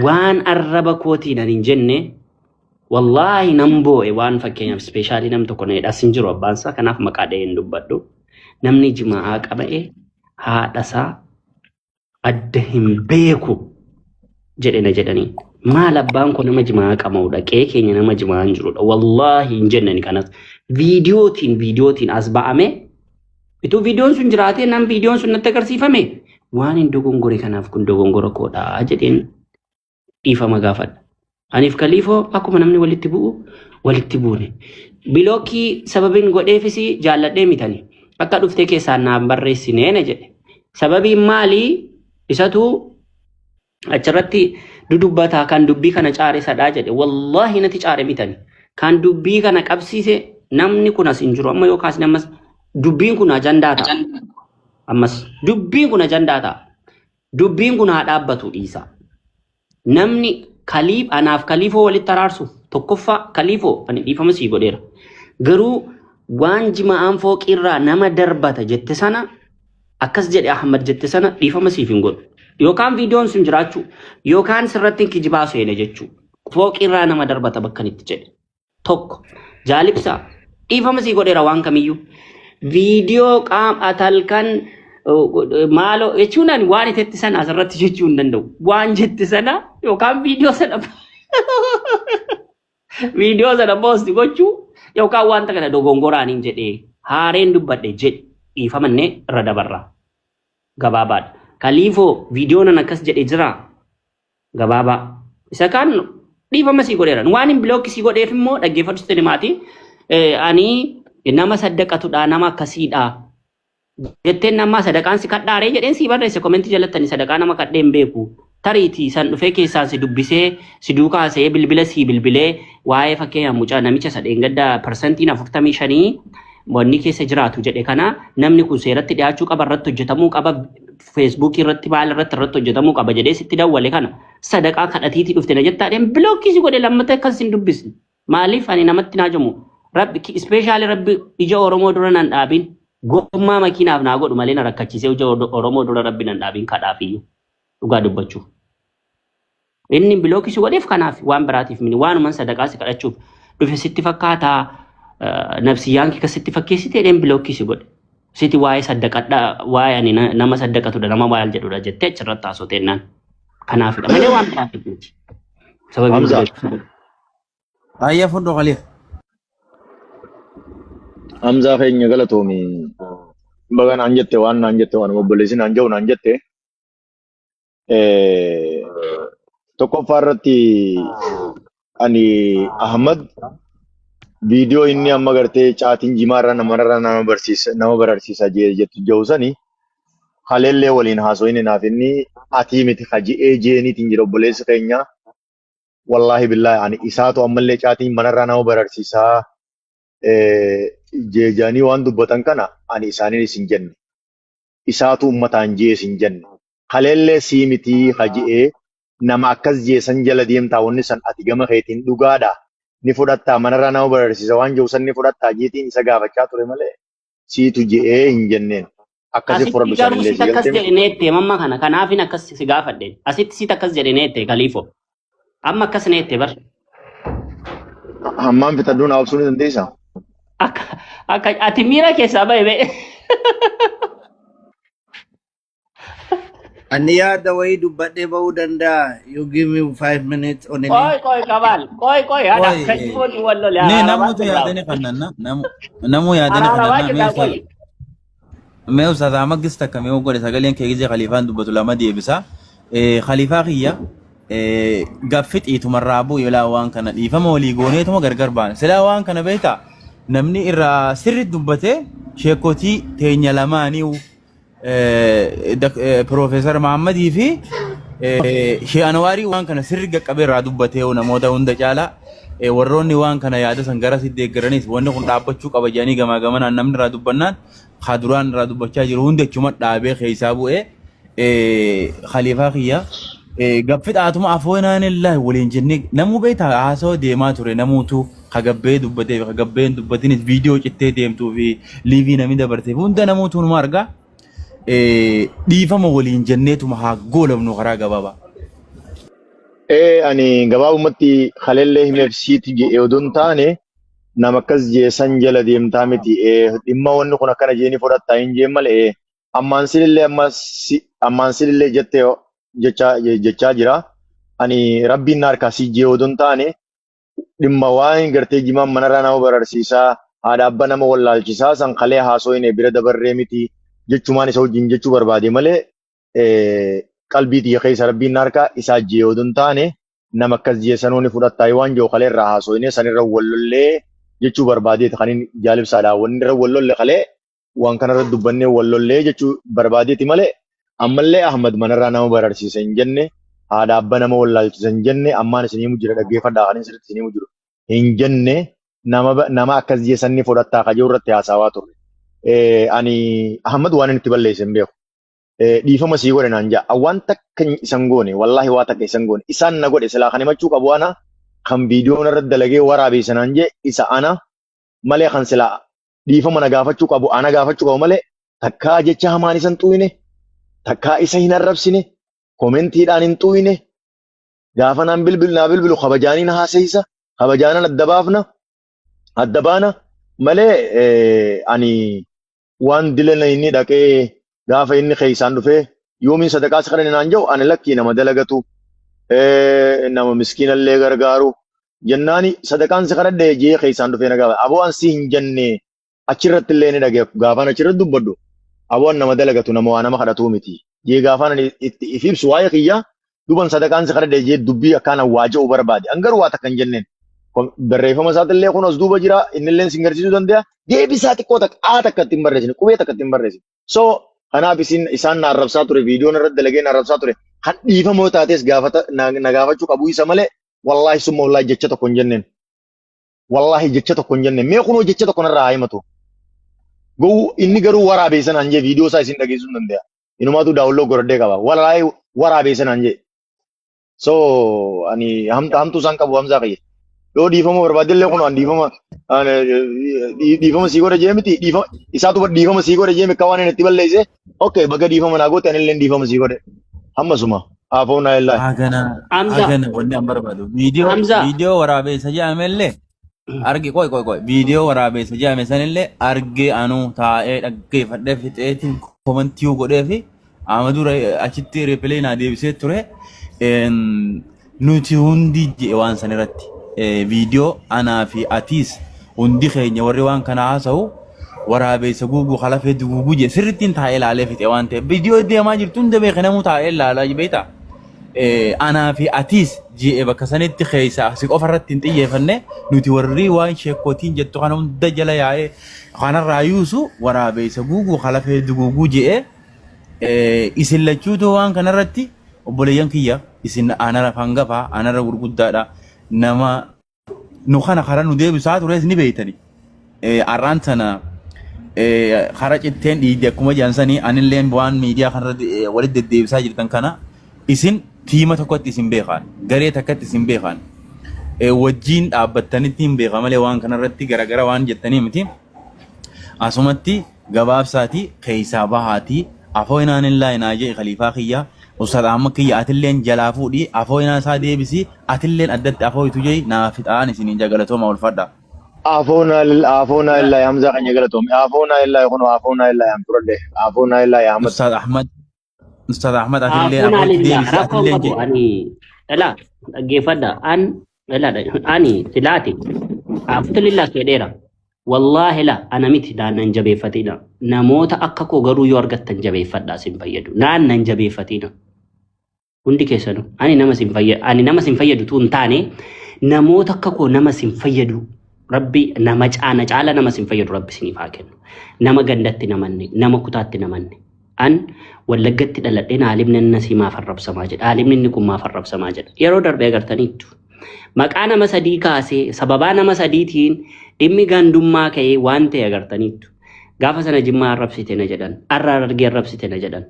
waan arraba kootiin ani hin jenne wallaahi nan boo'e waan fakkeenyaaf ispeeshaalii nam tokko na jedhas hin jiru abbaan isaa kanaaf maqaa dhahee hin dubbadhu. Namni jimaa'aa qaba'e haadha isaa adda hin beeku jedhe na jedhanii. Maal abbaan koo nama jimaa qama'udha. Qe'ee keenya nama jimaa hin jirudha. Wallaahi hin jennani kanas. Viidiyootiin viidiyootiin as ba'ame. Ituu viidiyoon sun jiraatee nam viidiyoon sun natti agarsiifame waan hin dogongore kanaaf kun dogongora koodha jedheen dhiifama gaafadha. Aniif kaliifoo akkuma namni walitti bu'u walitti buune. Bilookii sababiin godheefis jaalladhee mitani. Akka dhuftee keessaan naan barreessinee na jedhe. Sababiin maalii isatu achirratti dudubbataa kan dubbii kana caare sadhaa jedhe. Wallaahi natti caare mitani. Kan dubbii kana qabsiise namni kun as hin jiru. Amma yoo kaasne ammas dubbiin kun ajandaa ta'a. Ammas dubbiin kun ajandaa ta'a. Dubbiin kun haa dhaabbatu dhiisaa. Namni kaliif anaaf kaliifoo walitti araarsuuf tokkoffaa kaliifoo ani dhiifama sii godheera. Garuu waan jima'aan fooqiirraa nama darbata jette sana akkas jedhe Ahmad jette sana dhiifama siif hin godhu. Yookaan viidiyoon sun jiraachuu yookaan sirratti hin kijibaa seene jechuu. Fooqiirraa nama darbata bakka itti jedhe. Tokko jaalibsaa dhiifama sii godheera waan kamiyyuu. Viidiyoo qaam atalkan maaloo jechuun ani waan itetti sana asirratti jechuu hin danda'u. Waan jette sana yookaan viidiyoo sana viidiyoo sana poosti gochuu yookaan wanta kana dogongoraan hin jedhee haareen dubbadhe jedhi dhiifamannee irra dabarra. Gabaabaadha. Kaliifoo viidiyoo nan akkas jedhe jiraa? Gabaabaa. Isa kaan dhiifama sii godheera. Waan hin bilookii sii godheef immoo dhaggeeffadhu sitti himaati. Ani nama saddaqatudha nama akkasiidha. Jetteen nama sadaqaan si kadhaaree jedheen sii barreesse komentii jalattani sadaqaa nama kadhee hin beeku. Tariitii san dhufee keessaan si dubbisee si duukaa haasa'ee bilbila sii bilbilee waa'ee fakkeenyaaf mucaa namicha isa dheengadda parsantiin 45 wanni keessa jiraatu jedhe kana namni kun seeratti dhiyaachuu qaba irratti hojjetamuu qaba feesbuukii irratti maal irratti irratti hojjetamuu qaba jedhee sitti dawwale kana sadaqaa kadhatiitii dhufte na jettaadheen bilookii si godhe lammata akkas hin dubbisne maaliif ani namatti naajamu rabbi ispeeshaali rabbi ija oromoo dura nan dhaabin gommaa makiinaaf naa godhu malee na rakkachiisee ija oromoo dura rabbi nan dhaabin kadhaafiyyuu dhugaa dubbachuuf. Inni bilookii si godheef kanaaf waan biraatiif mini waanuman sadaqaa si kadhachuuf dhufe sitti fakkaataa nafsiyyaan kee sitti fakkeessite jedheen bilookii si godhe. Siti waa'ee saddaqadhaa waa'ee ani nama saddaqatudha nama maal jedhudha jettee achirratti haasofte naan. Kanaafidha malee waan biraatiif miti. Sababiin Hamza. bilookii si godhe. Ayya fudhu khaliif. Hamzaa keenya galatoomi. Baga naan jette waan naan jette waan obboleessi naan jedhu naan jette. Tokkoffaa irratti ani Ahmad viidiyoo inni amma gartee caatiin jimaarra namarra nama barsiisa nama bararsiisa jettu jiru sani haleellee waliin haasofne naaf inni atii miti haji'ee jeeniitiin jira obboleessi keenya wallaahi billaahi ani isaatu ammallee caatiin manarraa nama bararsiisaa jeejaanii waan dubbatan kana ani isaaniin isin jenne isaatu ummataan jee isin jenne Kaleellee sii mitii ka je'ee nama akkas je'e san jala deemtaa wanni san ati gama keetiin dhugaadha ni fudhattaa manarraa nama bararsiisa waan je'u san ni fudhattaa jeetiin isa gaafachaa ture malee. Siitu je'ee hin jenneen. Akkasi Asitti fudhadhu garuu sanillee sit si akkas galtee jedhe neette mamma kana kanaafin akkas si gaafadhe. Asitti sit akkas jedhe neette kaliifo. Amma akkas neette bar. Hammaan fixadhuu naa obsuu ni dandeessaa? Akka akka ati miira keessaa bahe bee. Ani yaada wayii dubbadhee bahuu danda'a. You give me 5 minutes only. Qoy qoy kabaal qoy qoy haadha Qoy akka jibooti wal lole nee araarabaa namuutu jirraa. yaadani kannanna namu namuu yaadani Araarabaa kannanna mee jirraa ustaaz qoy. mee ustaaz Ahmad gis takka mee godhe sagaleen kee gizee khaliifaan dubbatu lama deebisa. Khaliifaa kiyya gaffi xiitumarraa bu'u ilaa waan kana dhiifama walii gooneetuma gargar baana. Silaa waan kana beektaa namni irraa sirri dubbatee sheekotii teenya lamaanii Piroofeesar Mahammadii fi Shee Anwaarii waan kana sirri qaqqabee irraa dubbatee namoota hunda caalaa warroonni waan kana yaada san gara si deeggaranis wanni kun dhaabbachuu qaba jedhanii gamaa gamanaan namni irraa dubbannaan ka duraan irraa dubbachaa jiru hundi achuma dhaabee keessaa bu'ee khaliifaa kiyya gaffidhaatuma afoonaan illaa waliin jennee namuu beektaa haasawa deemaa ture namuutu ka gabbee dubbatee fi ka gabbee hin dubbatinis viidiyoo cittee deemtuu fi liivii namni dabarteef hunda namuutu numa argaa. Dhiifama waliin jenneetuma haa goolabnu karaa gabaabaa. Ee ani gabaabumatti kaleellee himeef siiti jedhe odoo hin taane nama akkas jee san jala deemtaa miti. Ee dhimma wanni kun akkana jeeni fudhattaa hin jeen malee ee ammaan silillee amma si ammaan silillee jettee jechaa jechaa jira. Ani rabbiin na harkaa si jee odoo hin taane dhimma waan gartee jimaan manarraa nama bararsiisaa haadha abba nama wallaalchisaa san kalee haasooyne bira dabarree miti jechumaan isa wajjin jechuu barbaade malee qalbii tiyya keessa rabbiin na harkaa isaa jee odoo hin taane nama akkas jee sanuu ni fudhattaa waan jiru kalee irraa haasooyne sanirra wal lollee jechuu barbaadeeti kan inni jaalibsaadha wanni irra wal lolle kalee waan kanarra dubbannee wal lollee jechuu barbaadeeti malee ammallee Ahmad manarraa nama bararsiisa hin jenne haadha abba nama wallaalchisa hin jenne ammaan isin himu jira dhaggeeffadhaa kan sirriitti isin himu jiru hin jenne nama nama akkas jee sanni fudhattaa kajoo irratti haasawaa turre. Ani Ahmad waan inni itti balleesse hin beeku. Dhiifama sii godhe naan ja'a. Waan takka isan goone wallaahi waa takka isan goone isaan na godhe silaa kan himachuu qabu ana kan viidiyoon irratti dalagee waraabeessa naan jee isa ana malee kan silaa dhiifama na gaafachuu qabu ana gaafachuu qabu malee takkaa jecha hamaan isa hin xuuyne takkaa isa hin arrabsine komentiidhaan hin xuuyne gaafa naan bilbilu naa bilbilu kabajaaniin haasayisa kabajaanan adda baafna adda baana malee ani waan dilana inni dhaqee gaafa inni keeysaan dhufee yoomiin sadaqaa si kadhanne naan jedhu ani lakkii nama dalagatu nama miskiinallee gargaaru jennaani sadaqaan si kadhadhe jee keeysaan dhufee na gaafa aboo an si hin jenne achirratti illee ni dhage gaafaan achirratti dubbadhu aboo an nama dalagatu nama waa nama kadhatuu miti jee gaafaan ani itti if ibsu waa'ee kiyyaa duban sadaqaan si kadhadhe jee dubbii akkaan waa je'u barbaade an garuu waa takka hin jenneen barreeffama isaatillee kun as duuba jira innillee sin garsiisuu danda'a deebisaa xiqqoo takka aa takka ittiin barreessine qubee takka ittiin barreessine so kanaaf isin isaan na arrabsaa ture viidiyoon irratti dalagee na arrabsaa ture kan dhiifamoo taates gaafata na gaafachuu qabu isa malee wallaahi summa wallaahi jecha tokko hin jenneen wallaahi jecha tokko hin jenneen mee kunoo jecha tokko narraa haa himatu gowwu inni garuu waraabee sanaan jee viidiyoo isaa isin dhageessuu hin danda'a inumaatu daawunloo godhadhee qaba wallaahi waraabee sanaan jee So ani hamta hamtuu isaan qabu Hamzaa kiyya. Yoo dhiifama barbaaddellee kun an dhiifama dhiifama sii godha jee miti dhiifama isaatu bar dhiifama sii godha jee mikka waan inni itti balleesse okay baga dhiifama naa goote anillee dhiifama sii godhe hammasuma haafoon naa illaa. Hagana Hamza hagana wanni an barbaadu viidiyoo Hamza viidiyoo waraabeessa jedhamellee arge qoy qoy qoy viidiyoo waraabeessa jedhame sanillee argee anuu taa'ee dhaggeeffadhee fixeetiin komantii godhee fi Ahmadu achitti ripilee naa deebisee ture. Nuti hundi je'e waan san irratti viidiyoo anaa fi atiis hundi keenya warri waan kana haasa'u waraabeessa guuguu kalafee duguuguu jee sirrittiin taa'ee ilaalee fixe waan ta'eef viidiyoo deemaa jirtu hunda beeke namuu taa'ee ilaalaa beektaa. Anaa fi atiis je'e bakka sanitti keessa si qofa irratti hin xiyyeeffanne nuti warri waan sheekkootiin jettu kana hunda jala yaa'ee kanarraa yuusu waraabeessa guuguu kalafee duguuguu je'e isin lachuutu waan kanarratti obboleeyyan kiyya isin anara hangafaa anara gurguddaadha nama nu kana karaa nu deebisaa tures ni beeytani. Arraan tana kara citteen dhiigde akkuma jedhan sanii anilleen waan miidiyaa kanarratti walitti deddeebisaa jirtan kana isin tiima tokkotti isin beekaan garee takkatti isin beekaan wajjiin dhaabbattanitti hin beeka malee waan kanarratti garagara waan jettanii miti. Asumatti Gabaabsaatii keessaa bahaatii afooynaan illaahi naa je'i khaliifaa kiyya Ustaaz Ahmad kiyya atilleen jalaa fuudhii afooynaa isaa deebisii atilleen addatti afooytu je'i naa fixaan isiniin ja'a galatoomaa ulfaadhaa. Afoona afoona illaahi Hamzaa keenya galatoomi. Afoona illaahi kunoo afoona illaahi an fudhadhe. Afoona illaahi Ahmad. Ustaaz Ahmad Ustaaz Ahmad atilleen Afuun afooytu alillah deebisii rakkoo hin atilleen qabu je'i. ani dhala dhaggeeffadha an dhala ani silaati afutu lillah jedheera wallaahi la ana miti naannan jabeeffatina namoota akka koo garuu yoo argattan jabeeffadhaa sin fayyadu naannan jabeeffatina hundi keessanuu ani nama sin fayyadu ani nama sin fayyadu tu hin taane namoota akka koo nama sin fayyadu rabbi nama caana caala nama sin fayyadu rabbi siniif haa kennu nama gandatti namanne nama kutaatti namanne an wallaggatti dhaladheen aalimni inni asii maaf arrabsamaa jedha aalimni inni kun maaf arrabsamaa jedha yeroo darbe agartaniittu maqaa nama sadii kaasee sababaa nama sadiitiin dhimmi gandummaa ka'ee waan ta'e agartaniittu gaafa sana jimmaa arrabsite na jedhan arra argee arrabsite na jedhan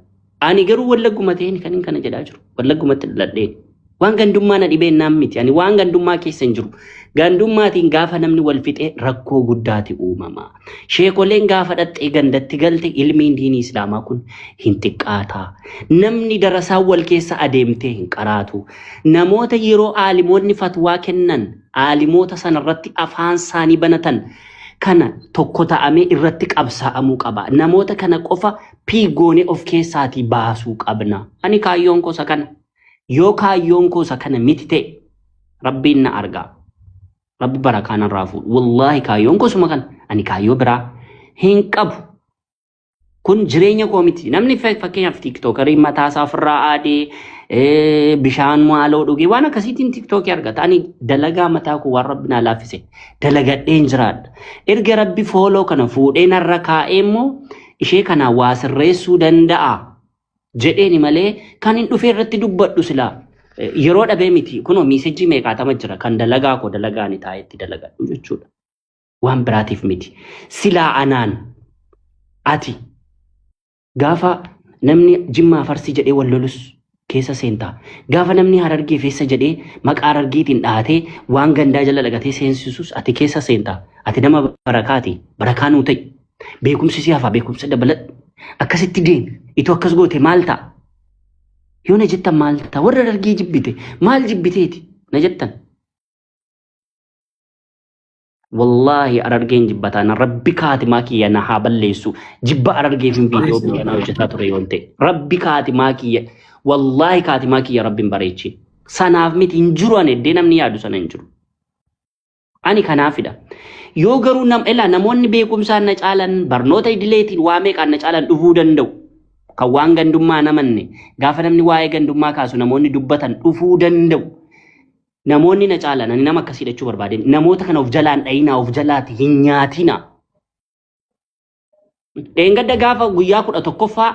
Ani garuu wallagguma ta'een kan hin kana jedhaa jiru. Wallaggumatti dhaladheen. Waan gandummaa na dhibeen naan miti. Ani waan gandummaa keessa hin jiru. Gandummaatiin gaafa namni wal fixee rakkoo guddaati uumama. Sheekoleen gaafa dhaxxee gandatti galte ilmiin diinii Islaamaa kun hin xiqqaata. Namni darasaa wal keessa adeemtee hin qaraatu. Namoota yeroo aalimoonni fatwaa kennan aalimoota sanarratti afaan isaanii banatan kana tokko ta'amee irratti qabsaa'amuu qaba. Namoota kana qofa P goonee of keessaatii baasuu qabna. Ani kaayyoon koo isa kana. Yoo kaayyoon koo isa kana miti ta'e rabbiin na argaa. Rabbi barakaa narraa fuudhu. Wallaahi kaayyoon koo isuma kana. Ani kaayyoo biraa hin qabu. Kun jireenya koo miti. Namni fakkeenyaaf tiiktookarii mataa isaa ofirraa aadee bishaan maaloo dhugee waan akkasiitiin tiiktookii argata. Ani dalagaa mataa koo waan rabbi naa laaffise dalagadheen jiraadha. Erga rabbi fooloo kana fuudhee narra kaa'ee immoo ishee kana waa sirreessuu danda'a jedheeni malee kan hin dhufee irratti dubbadhu silaa yeroo dhabee miti. Kunoo miisejjii meeqaatama jira kan dalagaa koo dalagaani taa'etti dalagadhu jechuudha. Waan biraatiif miti. Silaa anaan ati Gaafa namni Jimmaa Farsii jedhee wal lolus keessa seentaa. Gaafa namni Harargee feessa jedhee maqaa Harargeetiin dhahatee waan gandaa jala dhaqatee seensisus ati keessa seentaa. Ati nama barakaati. Barakaa nuu ta'i. Beekumsi si hafa beekumsa dabaladhu. Akkasitti deemi. Itoo akkas goote maal ta'a? Yoo na jettan maal ta'a? Warra Harargee jibbite maal jibbiteeti? Na jettan. Wallaahi arargeen jibba taana rabbi kaatimaa kiyya na haa balleessu jibba arargeefin viidiyoo biyya naa hojjetaa ture yoon ta'e rabbi kaatimaa kiyya wallaahi kaatimaa kiyya rabbi hin bareechin sanaaf miti hin jiru ani eddee namni yaadu sana hin jiru ani kanaafidha yoo garuu nam elaa namoonni beekumsaan na caalan barnoota idileetiin waa meeqaan na caalan dhufuu danda'u kan waan gandummaa namanne gaafa namni waa'ee gandummaa kaasu namoonni dubbatan dhufuu danda'u Namoonni na caalan ani nama akkasii jechuu barbaadeen namoota kana of jalaan dhayinaa of jalaati hin nyaatinaa. Dheengadda gaafa guyyaa 11ffaa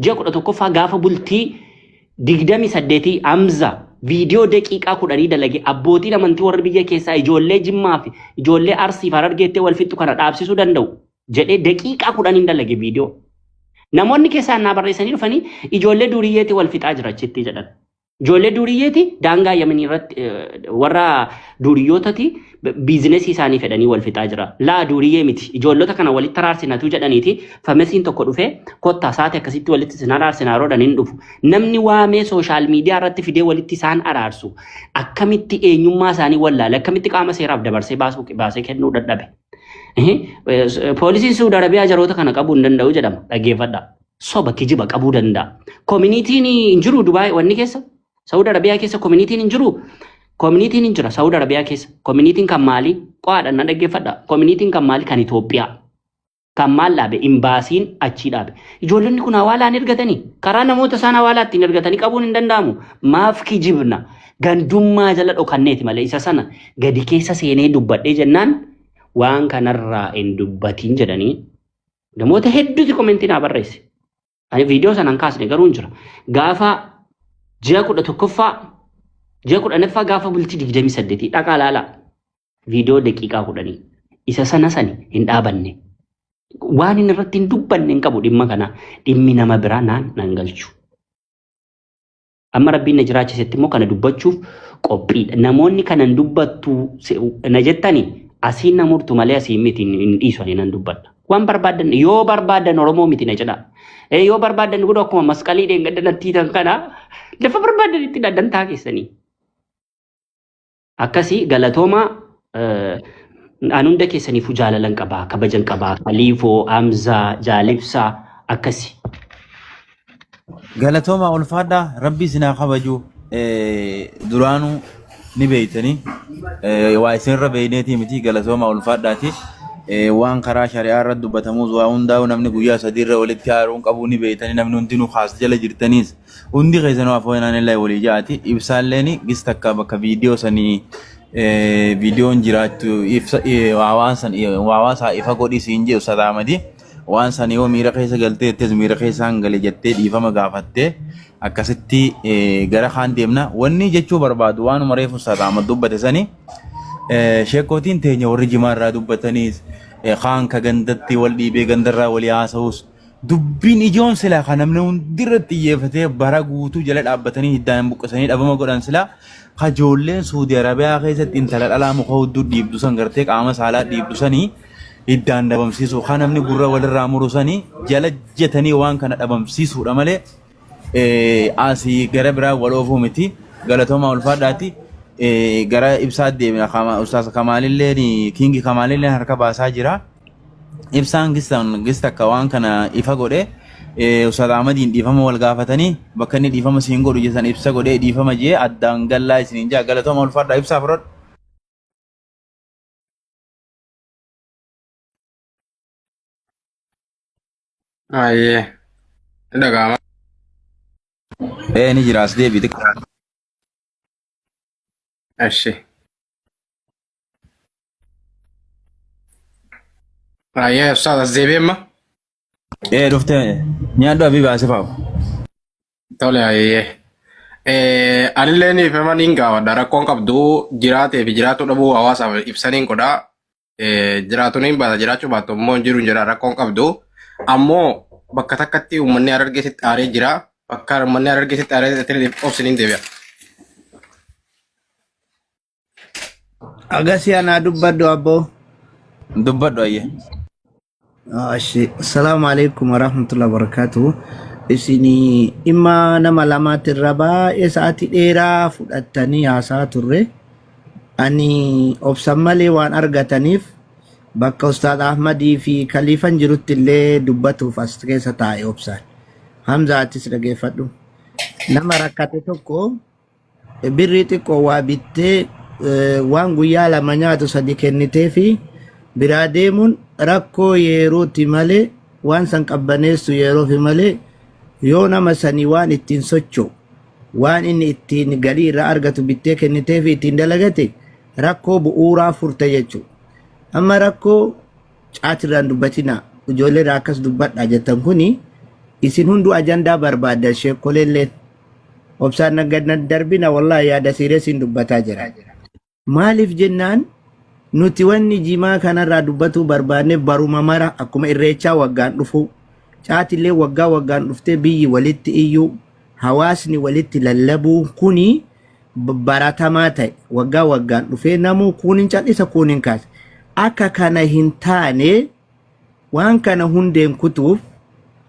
ji'a 11ffaa gaafa bultii 28 Hamza viidiyoo daqiiqaa 10 dalage abbootiin amantii warri biyya keessaa ijoollee Jimmaa fi ijoollee Arsii fi Harargeettee wal fixxu kana dhaabsisuu danda'u jedhee daqiiqaa 10n dalage viidiyoo. Namoonni keessaa naa barreessanii dhufanii ijoollee duuriyyeetti wal fixaa jira achitti jedhan. Ijoollee duuriyyeeti daangaa Yamanii irratti warra duuriyyootati biizinesii isaanii fedhanii wal fixaa jira. Laa duuriyyee miti. Ijoollota kana walitti araarsinatu jedhaniiti famesiin tokko dhufee kottaa saate akkasitti walitti isin araarsina yeroo hin dhufu. Namni waamee sooshaal miidiyaa irratti fidee walitti isaan araarsu akkamitti eenyummaa isaanii wallaale akkamitti qaama seeraaf dabarsee baasuu baasee kennuu dadhabe. Poolisiin Suudi Arabiyaa jaroota kana qabuu hin danda'u jedhama. Dhaggeeffadhaa. Soba kijiba qabuu danda'a. Koominiitiin hin jiru Dubaay wanni keessa. Saudi Arabiyaa keessa koominiitiin hin jiru. Koominiitiin hin jira Saudi Arabiyaa keessa. Koominiitiin kan maalii? Qo'aadhaan na dhaggeeffadha. Koominiitiin kan maalii? Kan Itoophiyaa. Kan maal dhaabe? Imbaasiin achii dhaabe. Ijoollonni kun hawaalaan ergatanii karaa namoota isaan hawaalaa ittiin ergatanii qabuun hin danda'amu. Maaf kijibna? Gandummaa jala dhokanneeti malee isa sana gadi keessa seenee dubbadhee jennaan waan kanarraa hin dubbatiin jedhanii Namoota hedduuti komentii naa barreesse. Ani viidiyoo sana hin kaasne garuu hin jira. Gaafa ji'a 11ffaa ji'a 10ffaa gaafa bultii 28 dhaqaa laalaa. Viidiyoo daqiiqaa 10 isa sana sani hin dhaabanne. Waan inni irratti hin dubbanne hin qabu dhimma kana dhimmi nama biraa naan nan galchu. Amma rabbiin na jiraachisetti immoo kana dubbachuuf qophiidha. Namoonni kanan dubbattu na jettani Asiin na murtu malee asiin miti hin dhiisu ani nan dubbadha. Waan barbaadan yoo barbaadan Oromoo miti na jedha. Yoo barbaadan godhu akkuma masqalii dheengadda natti hiitan kana lafa barbaadan itti dantaa keessanii. Akkasii galatoomaa an hunda keessaniifuu jaalalan qabaa kabajan qabaa Kaliifoo, Amzaa, Jaalibsaa akkasi. Galatoomaa ulfaadhaa rabbi isin haa kabaju duraanuu ni beeytanii waa isinirra beeyneetii miti galatoomaa ulfaadhaati waan karaa shari'aa irra dubbatamus waa hundaa'u namni guyyaa sadiirra walitti haaruun qabu ni beeytanii namni hundinuu kaas jala jirtaniis hundi keessanuu afooyinaan illaa walii ja'aati ibsaalleen gis takka bakka viidiyoo sanii viidiyoon jiraattu ibsa waan san hawaasaa ifa godhi siin jedhu salaamadi. Waan san yoo miira keessa galtee jettes miira keessaan gale jettee dhiifama gaafattee akkasitti gara kaan deemna. Wanni jechuu barbaadu waanuma reefu Ustaaz Ahmad dubbate sani sheekootiin teenya warri jimaa irraa dubbataniis kaan ka gandatti wal dhiibee gandarraa walii haasa'us dubbiin ijoon silaa kan namni hundi irratti xiyyeeffatee bara guutuu jala dhaabbatanii hiddaan buqqisanii dhabama godhan silaa kajoolleen Suudi Arabiyaa keessatti intala dhalaa muka hudduu dhiibdu san gartee qaama saalaa dhiibdu sanii hiddaan dhabamsiisuu kan namni gurra walirraa muru sanii jala jetanii waan kana dhabamsiisuudha malee asii gara biraa wal oofuu miti galatoomaa ulfaadhaati gara ibsaa deemna ustaas Kamaalilleen Kingi Kamaalilleen harka baasaa jira. Ibsaan gistan gista akka waan kana ifa godhe Ustaaz Ahmadiin dhiifama wal gaafatanii bakka inni dhiifama siin godhu jedhan ibsa godhee dhiifama jee addaan gallaa isiniin jaa galatooma ulfaadhaa ibsaa fudhadhu. Ayyee. Ni dhaga'ama. Ee ni jira as deebi xiqqoo. Eshi. Ayyee ustaaz as deebi'e amma. Ee dhuftee nyaadhu abii baasee faa'u. Tole ayyee. Anillee ni ifama niin gaafadha rakkoon qabdu jiraatee fi jiraachuu dhabuu hawaasaaf ibsaniin godha. Jiraatu niin baata jiraachuu baattu immoo hin jiru hin jedha rakkoon qabdu. Ammoo bakka takkatti uummanni Harargee sitti aaree jira. Bakka uummanni Harargee sitti aaree obsi niin deebi'a. Agasii anaa dubbadhu abboo. Dubbadhu ayyee. Ashi, Assalamu alaikum warahmatullahi wabarakatuh. Isin dhimma nama lamaatti irra baay'ee sa'aatii dheeraa fudhattanii haasaa turre. Ani obsan malee waan argataniif bakka Ustaad Ahmadii fi Kaliifan jirutti illee dubbatuuf as keessa taa'e obsaan. Hamza atis dhageeffadhu. Nama rakkate tokko birrii xiqqoo waa bittee waan guyyaa lama nyaatu sadi kennitee fi biraa deemuun rakkoo yerooti malee waan san qabbaneessu yeroofi malee yoo nama sanii waan ittiin socho'u waan inni ittiin galii irraa argatu bittee kennitee fi ittiin dalagate rakkoo bu'uuraa furte jechuudha. Amma rakkoo caatirraan dubbatinaa ijoolleerraa akkas dubbadhaa jettan kuni isin hunduu ajandaa barbaaddan sheekkoleelleen. Obsaan nan gad nan darbina wallahi yaada siiresiin dubbataa jira. Maaliif jennaan nuti wanni jimaa kanarraa dubbatuu barbaanne baruma mara akkuma irreechaa waggaan dhufu caatillee waggaa waggaan dhuftee biyyi walitti iyyuu hawaasni walitti lallabuu kuni baratamaa ta'e waggaa waggaan dhufee namuu kuun hin cal'isa kuun hin kaase. Akka kana hin taane Waan kana hundeen kutuuf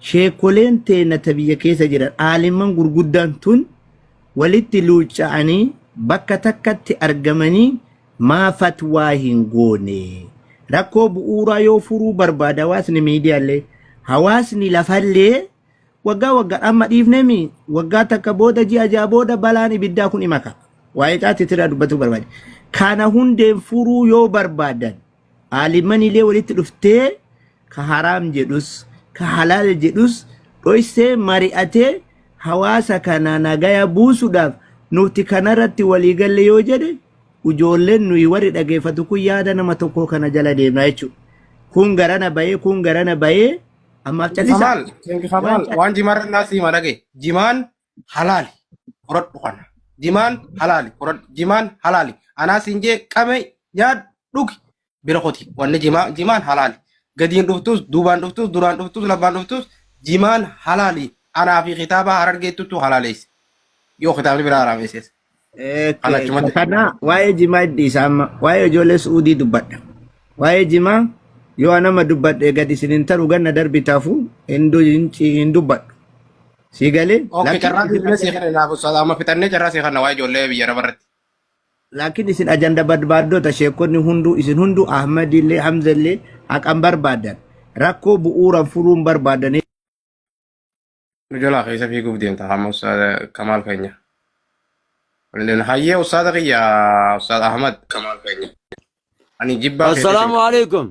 sheekoleen teenna ta biyya keessa jiran aalimman gurguddaan tun walitti luucca'anii bakka takkatti argamanii maa fatwaa hin goone. Rakkoo bu'uuraa yoo furuu barbaada hawaasni miidiyaallee hawaasni lafallee Waggaa waggaan amma dhiifneemi waggaa takka booda ji'a ja'a booda balaan ibiddaa kun imaka. Waa'ee caatiitirraa dubbatuu barbaade. Kana hundeen furuu yoo barbaadan aalimaniilee walitti dhuftee ka haraam jedhus ka halaal jedhus dhoysee mari'atee hawaasa kana nagaya buusuudhaaf nuti kanarratti waliigalle yoo jedhe ujoolleen nuyi warri dhageeffatu kun yaada nama tokkoo kana jala deemna jechuudha. Kun garana bahee kun garana bahee Ammaaf callisaa. Kamaal, King Waan Kamaal, cal waan jimaarra naa siima dhagaye. Jimaan halaali. Qoradhu kana. Jimaan halaali. Qoradhu. Jimaan halaali. Anaa siin jee qame nyaadhu dhugi. Bira koti. Wanni jimaa jimaan halaali. Gadiin dhuftus, duubaan dhuftus, duraan dhuftus, lafaan dhuftus jimaan halaali. Anaa fi kitaaba harargeettutu halaaleesse. Yoo kitaabni biraa haraameesses. Kan Okay. achumatti. Kana waa'ee jimaa dhiisa amma waa'ee ijoollee Su'uudii dubbadha. Waa'ee jimaa yoo nama dubbadhe gad isin hin taru ganna darbitaafu hin du- hin ci- hin dubbadhu. Sii galee Okay, laakiin carraa isin bilbila sii kenna naaf ustaaza amma fixannee carraa sii kenna waa'ee ijoollee biyya araba irratti. laakiin isin ajanda barbaaddoota sheekonni hunduu isin hunduu Ahmadillee Hamzallee haqan barbaadan rakkoo bu'uuran furuun barbaadan. Nu jalaa keessa fiiguuf deemta hamma ustaaza Kamaal keenya. Waliin hayyee ustaaza kiyya ustaaza Ahmad. Kamaal keenya. Ani jibbaa keetis hin Assalaamu qabu. alaikum.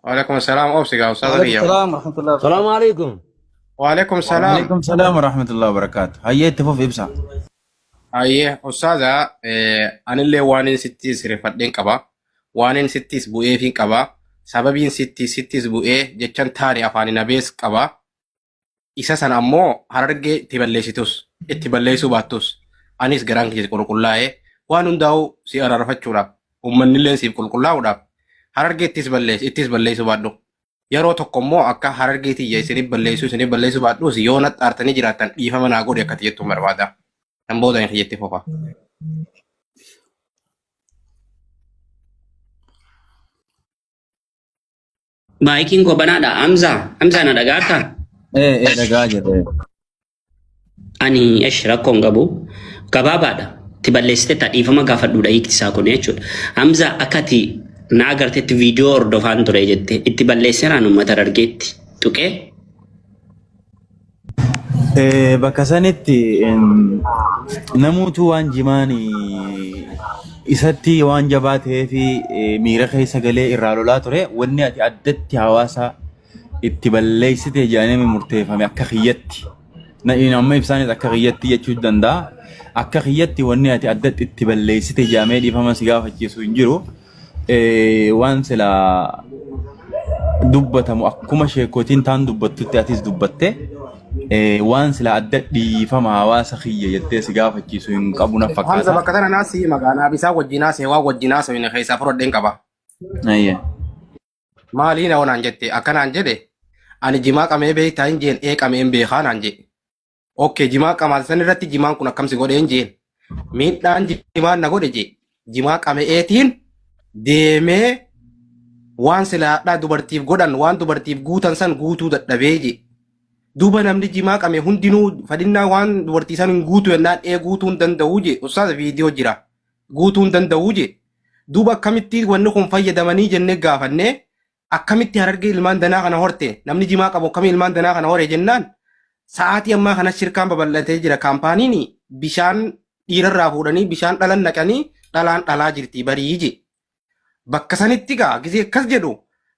Waalaikum salaam obsi gaa ustaaza وعليكم kiyya. السلام ورحمة الله Salaamu وبركاته alaikum. Waalaikum salaam. Waalaikum salaam wa rahmatullahi wa barakaatu. Hayyee itti fufi ibsa. Hayyee ustaaza anillee waanin sitti sirefadheen qaba. Waanin sittis bu'eefin qaba. Sababiin sitti sittis bu'ee jechan taane afaaniin habees qaba. Isa sana ammoo harargee itti balleessitus itti balleessuu baattus anis garaan kiyya qulqullaa'ee waan hundaa'u si araarfachuudhaaf ummannilleen siif qulqullaa'uudhaaf harargee ittis balleessi ittis balleessuu baadhu. Yeroo tokko immoo akka harargee tiyya isiniif balleessuu isiniif balleessuu baadhus yoo naxxaartanii jiraattan dhiifama naa godhi akkati jettuun barbaada. Kan booda hin kiyyatti fufa. Maayikiin koo banaadha. Hamzaa, Hamzaa na dhagaata? Ee ee dhagaa jirre. Ani esh rakkoo hin qabu. Gabaabaadha. Itti balleessite ta'a dhiifama gaafadhuudha hiikti isaa kun jechuudha. Hamzaa akka ati na agartetti viidiyoo hordofaan ture jette itti balleesseeraan uummata dargeetti tuqee Bakka sanitti namoota waan jimaan isatti waan jabaa ta'ee fi miira keessa galee irraa lolaa ture wanni ati addatti hawaasa itti balleessite jedhamee murteeffame akka kiyyatti. Amma ibsaanis akka kiyyatti jechuu danda'a. Akka kiyyatti wanni ati addatti itti balleessite jedhamee dhiifama si gaafachiisu hin jiru. Waan silaa dubbatamu akkuma sheekotiin taan dubbattutti atis dubbatte waan silaa adda dhiifama hawaasa kiyya jettee si gaafachiisu hin qabu na Hamza fakkaata. bakka tana naa sii maqaa naaf isaa wajjin haasa'e waan wajjin haasa'e keessaa fudhadheen qaba. Ayyee. Maalii na naan jette akkanaan jedhe ani jimaa qamee beektaa hin jeen ee qameen beekaa naan jedhe. Okay jimaa qamaa san irratti jimaan kun akkam si godhe hin jeen. Miidhaan jimaan na godhe jee jimaa qame'eetiin deemee waan silaadhaa dubartiif godhan waan dubartiif guutan san guutuu dadhabee jee. Duuba namni jimaa qame hundinuu fadhinnaa waan dubartii san hin guutu jennaan ee guutuu hin danda'uu jee ustaaza viidiyoo jira guutuu hin danda'uu jee. Duuba akkamitti wanni kun fayyadamanii jennee gaafannee akkamitti harargee ilmaan danaa kana horte namni jimaa qabu akkamii ilmaan danaa kana hore jennaan sa'aatii ammaa kana shirkaan babal'atee jira kaampaaniin bishaan dhiirarraa fuudhanii bishaan dhalan naqanii dhalaan dhalaa jirti barii je bakka sanitti gaa gisee akkas jedhu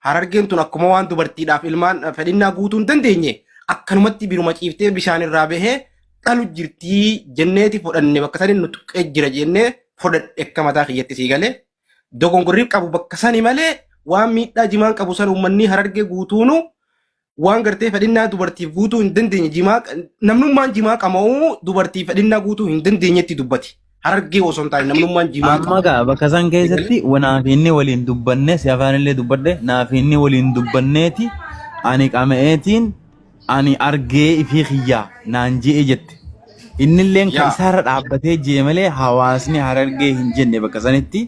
harargeen tun akkuma waan dubartiidhaaf ilmaan fedhinnaa guutuu hin dandeenye akkanumatti biruma ciiftee bishaan irraa bahee dhalu jirtii jenneeti fudhanne bakka saniin nu tuqqee jira jennee fudhadhe akka mataa kiyyatti sii galee dogongorri qabu bakka sani malee waan miidhaa jimaan qabu san uummanni harargee guutuunu waan gartee fedhinnaa dubartiif guutuu hin dandeenye jimaa namnummaan jimaa qama'uu dubartiif fedhinnaa guutuu hin dandeenyetti dubbate harargee osoo hin taane namnummaan jimaa Amma qama. gaa bakka san keessatti naaf inni waliin dubbanne si afaan illee dubbadhe naaf inni waliin dubbanneeti ani qama'eetiin ani argee ifii kiyyaa naan je'e jette. Innilleen ka Yaa. isaarra dhaabbatee je'e malee hawaasni harargee hin jenne bakka sanitti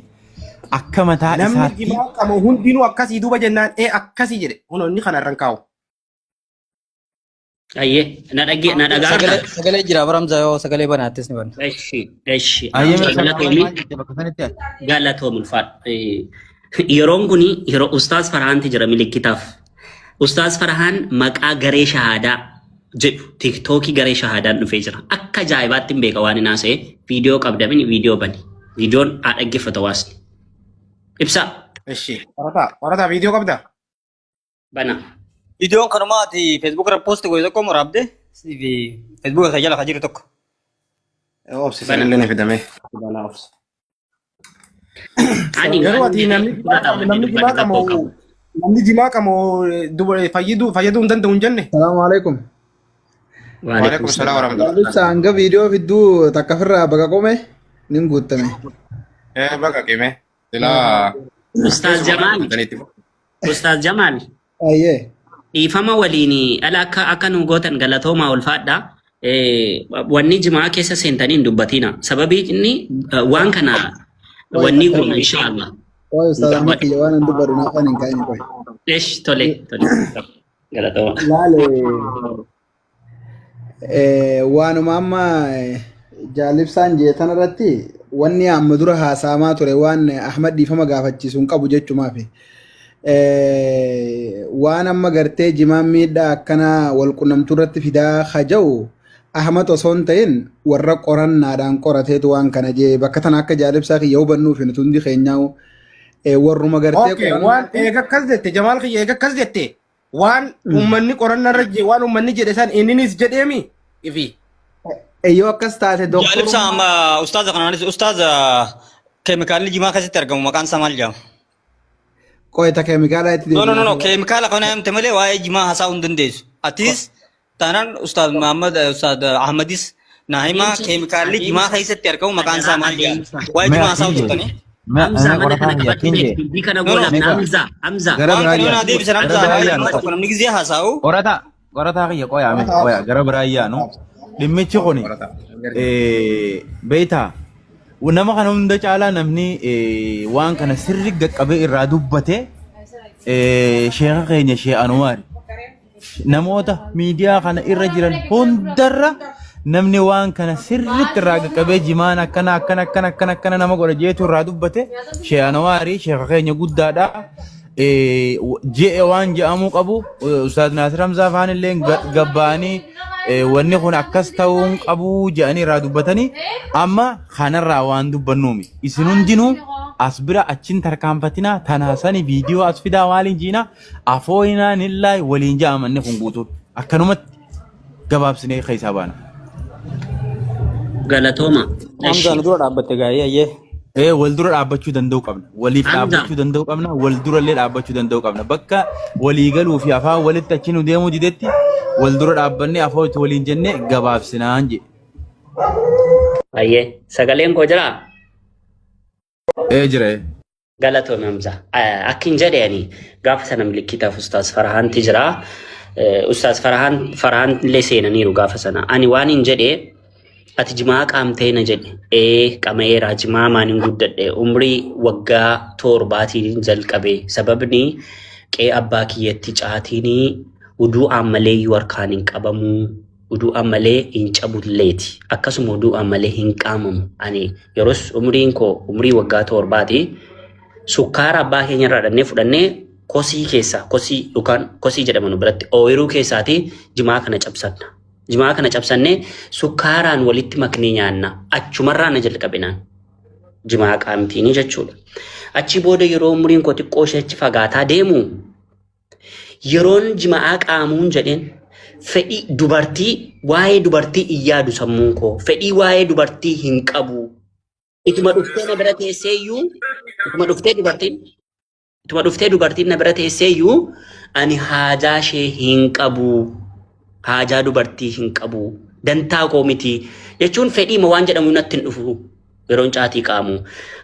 akka mataa Namni isaatti jimaa qabu hundinuu akkasii duuba jennaan ee akkasii jedhe kunoo inni kana irra hin kaa'u. Ayyee na dhagee na dhagaa Sagalee argaa. sagalee jira baramsa yoo sagalee banaattis ni banna. Eshi eshi ayyeme Hamza sana galatoomi maal jette bakka sanitti ati? galatoom ulfaadha. Yeroon kuni yeroo Ustaaz Farhaanti jira milikkitaaf. Ustaaz Farhaan maqaa garee shahaadaa jedhu tiiktookii garee shahaadaan dhufee jira. Akka ajaa'ibaatti hin beeka waan hin haasa'e viidiyoo qabdamini viidiyoo bani. Viidiyoon haa dhaggeeffatu hawaasni. Ibsaa Eshi qorataa qorataa viidiyoo qabdaa? bana. Viidiyoon kanumaa ati Facebook irra post godhe tokko muraabde Facebook kee jala kan jiru tokko. Obsi Bana. sanillee ni fidame. Bana obsi. Ani Garuu waan ati jedhe namni dura jimaa qabu dhaabbatee namni dubbadhe jimaa rakkoo qabu qabu. namni jimaa qabu fayyaduu fayyaduu hin danda'u hin jenne. Salaamu alaikum. Waalaikum Waalaikum salaam salaam. warahmatullahi. Ibsa hanga viidiyoo fidduu takka ofirraa baqa qome nin guuttame. Eh baqa qime. Silaa Ustaaz keessuma Jamaal guuttaniitti. Ustaaz Jamaal Ayyee. dhiifama waliin ala akka akka nu gootan galatoomaa ulfaadha. Wanni jimaa keessa seentanii hin dubbatina. Sababii inni waan kana wanni goona inshaallah. Qoy Ustaaz Ahmad kiyya waan an dubbadhu naaf hin kaa'in qoy. Esh tole tole. Galatooma. Laale waanuma amma jaalibsaan jeetan irratti wanni amma dura haasa'amaa ture waan Ahmad dhiifama gaafachiisu hin qabu jechumaafi. Waan amma gartee jimaan miidhaa akkanaa wal qunnamtuu irratti fidaa haja'u Ahmad osoo hin ta'in warra qorannaadhaan qorateetu waan kana jee bakka tana akka jaalibsaa kiyya hubannuuf nuti hundi keenyaa warruma gartee Okay, qorannaa waan eega akkas jette Jamaal kiyya eega akkas jette waan ummanni qorannaa irra je waan ummanni jedhe san inninis jedheemi ifi. Yoo akkas taate Jaalibsa doktorummaa amma ustaaza kanaanis ustaaza keemikaalli jimaa keessatti argamu maqaan isaa maal jedhama? qoyta keemikaalaa itti No no no no deebinaa. keemikaala kana himte malee waa'ee jimaa haasa'uu hin dandeessu. Atis taanaan ustaaz Muhammad ustaaz Ahmadis naa himaa Adeemsa keemikaalli jimaa adeemsa keessatti argamu maqaan isaa adaraa maal jedhama? adeemsa. Waa'ee Mee jimaa haasa'uu akkin jee. jirtanii? Mee Hamza mee mana qorataa kana kiyya qabadhu akkin beek jee. dubbii kana No no goolabna Meeqa Hamza Hamza. gara waan biraa kana yoo yaanu. naa deebisan Gara Hamza biraa waa'ee yaanu. jimaa tokko namni gizee haasa'u Qorataa qorataa kiyya qoyaa mee qoyaa gara biraa yaanu. Dhimmichi kuni Qorataa. beektaa nama kana hunda caalaa namni waan kana sirri qaqqabee irraa dubbate sheeka keenya shee Anuwaari. Namoota miidiyaa kana irra jiran hundarra namni waan kana sirriitti irraa qaqqabee jimaan akkana akkana akkana akkana akkana nama godha jeetu irraa dubbate Shee Anawaarii sheeka keenya guddaadha. Je'e waan je'amuu qabu Ustaaz Naasir Hamzaa faan illee gabbaanii wanni kun akkas ta'uu hin qabu je'anii irraa dubbatanii amma kanarraa waan dubbannuumi. Isin hundinuu as bira achiin tarkaanfatinaa tanaa sani viidiyoo as fidaa waaliin jiinaa Afooyinaa nillaay waliin ja'a manni kun guutuun. Akkanumatti gabaabsinee keessaa baana. Galatooma. Hamzaa Eshi. nu dura dhaabbatte gaa'ee ayyee. Ee wal dura dhaabbachuu danda'uu qabna. Waliif Hamza. dhaabbachuu danda'uu qabna. Wal durallee dhaabbachuu danda'uu qabna. Bakka walii galuu fi afaan walitti achi nu deemuu didetti wal dura dhaabbannee afoo itti waliin jennee gabaabsinaan jedhe. Ayyee. Sagaleen koo jiraa? Ee jira. Galatoomi Hamza. Akkin jedhe ani gaafa sana milikkitaaf Ustaaz Farhaanti jira. Ustaaz Farhaan Farhaan illee seenaniiru gaafa sana. Ani waan hin jedhe ati jimaa qaamtee na jedhe. Ee qama'eera jimaa maan hin guddadhe umrii waggaa torbaatiin jalqabe. Sababni qe'ee abbaa kiyyatti caatiin uduu ammalee iyyuu harkaan hin qabamuu. Uduu'aan malee hin cabulleeti. Akkasuma uduu'aan malee hin qaamamu. Ani yeroos umriin koo umrii waggaa toorbaati. Sukkaara abbaa keenya irraa dhannee fudhannee kosii keessaa kosii yookaan kosii jedhama nu biratti ooyiruu keessaati jimaa kana cabsanna. Jimaa kana cabsannee sukkaaraan walitti maknee nyaanna. Achumarraa na jalqabinaan. Jimaa qaamtiini jechuudha. Achi booda yeroo umriin koo xiqqoo ishee achi fagaataa deemu Yeroon jima'aa qaamuun jedheen fedhii dubartii waa'ee dubartii hin yaadu sammuun koo fedhii waa'ee dubartii hin qabu. Ituma dhuftee na bira teessee iyyuu ituma dhuftee dubartiin ituma dhuftee dubartiin na bira teessee iyyuu ani haajaa ishee hin qabu. Haajaa dubartii hin qabu. Dantaa koo miti jechuun fedhiima waan jedhamu natti hin dhufu. Yeroon caatii qaamu.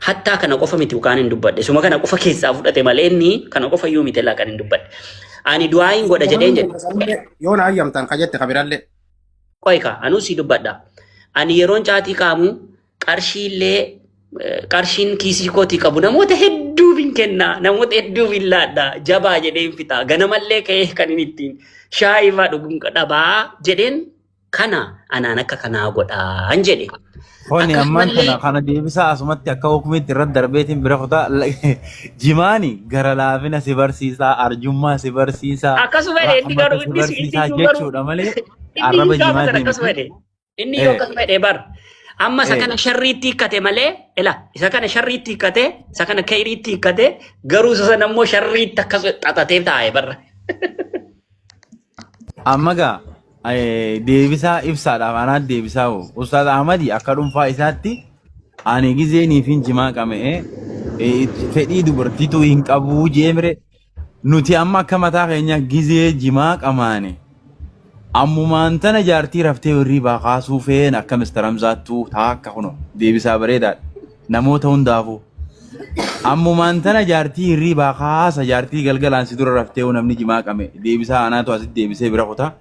Hattaa kana qofa miti kaan hin dubbadhe. Suma kana qofa keessaa fudhate malee inni kana qofa iyyuu miti laa kan hin dubbadhe. Ani du'aayin godha jedheen jedhe. Yoo na hayyamtan ka jette kabirallee. Qoy kaa anuu sii dubbadha. Ani yeroon caatii qaamu qarshiillee qarshiin kiisii kootii qabu namoota hedduuf hin kenna namoota hedduuf hin laadha jabaa jedhee hin fixa ganamallee ka'ee kan inni ittiin shaayii fa'aa dhuguun dhabaa jedheen Kana anaan akka kanaa godhaan jedhe. Kuni ammaan Akkasumallee tana kana deebisaa asumatti akka hukumiitti irratti darbeetiin bira kutaa jimaani gara laafina si barsiisaa arjummaa si barsiisaa akkasuma jedhe inni rahmata garuu si inni inni barsiisaa iyyuu garuu jechuudha malee inni arraba iyyuu gaafa sana jimaatii akkasuma miti. jedhe. Inni iyyuu akkasuma jedhe bar. Amma isa kana sharriitti hiikkate malee ila isa kana sharriitti hiikkate isa kana kayriitti hiikkate garuu isa sana immoo sharriitti akkas xaxatee taa'e barra. Amma gaa deebisaa ibsaadhaaf anaa deebisaa hoo. Ustaaz Ahmadi akka dhuunfaa isaatti ani gizeenii fi jimaa qama'ee fedhii dubartiitu hin qabuu jee mire nuti amma akka mataa keenya gizee jimaa qamaane ammumaan tana jaartii raftee hirriibaa kaasuu feena akka Mr. Hamzaattuu taakka kuno deebisaa bareedaadha namoota hundaafuu. Ammumaan tana jaartii hirriibaa kaasa jaartii galgalaan si dura raftee hoo namni jimaa qame deebisaa anaatu asitti deebisee bira kuta.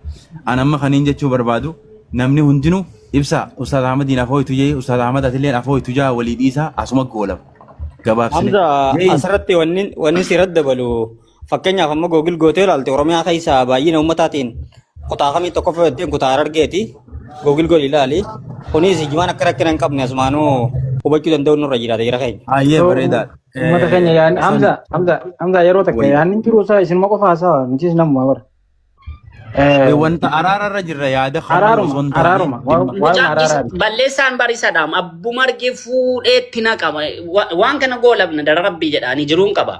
An amma kaniin jechuu barbaadu namni hundinuu ibsa Ustaaz Ahmadiin afoo itu jee Ustaaz Ahmad atilleen afoo itu jaa walii dhiisaa asuma goolaba. Gabaabsine. Hamza Je'iin. asirratti wanni sirratti dabalu fakkeenyaaf amma Google gootee ilaalte Oromiyaa keessaa baay'ina uummataatiin kutaa kamii tokkoffaa jetteen kutaa Harargeeti. Google godhi ilaali. Kunis jimaan akka rakkina hin qabne asumaanuu hubachuu danda'u nurra jiraata jira keenya. Ayyee So bareedaadha. uummata keenya yaadni San Hamza Hamza Hamza yeroo takka wayii. yaadni jiru isaa isinuma qofa haasawa nutis namuma bara. Wanta araararra jirra yaada kamuu Araaruma osoo hin taane araaruma dhimma. waa'uma Mucaa isa araaraati. balleessaan barisadhaam abbuma argee fuudheetti naqama. Waan kana goolabna dara rabbii jedhaanii jiruun qaba.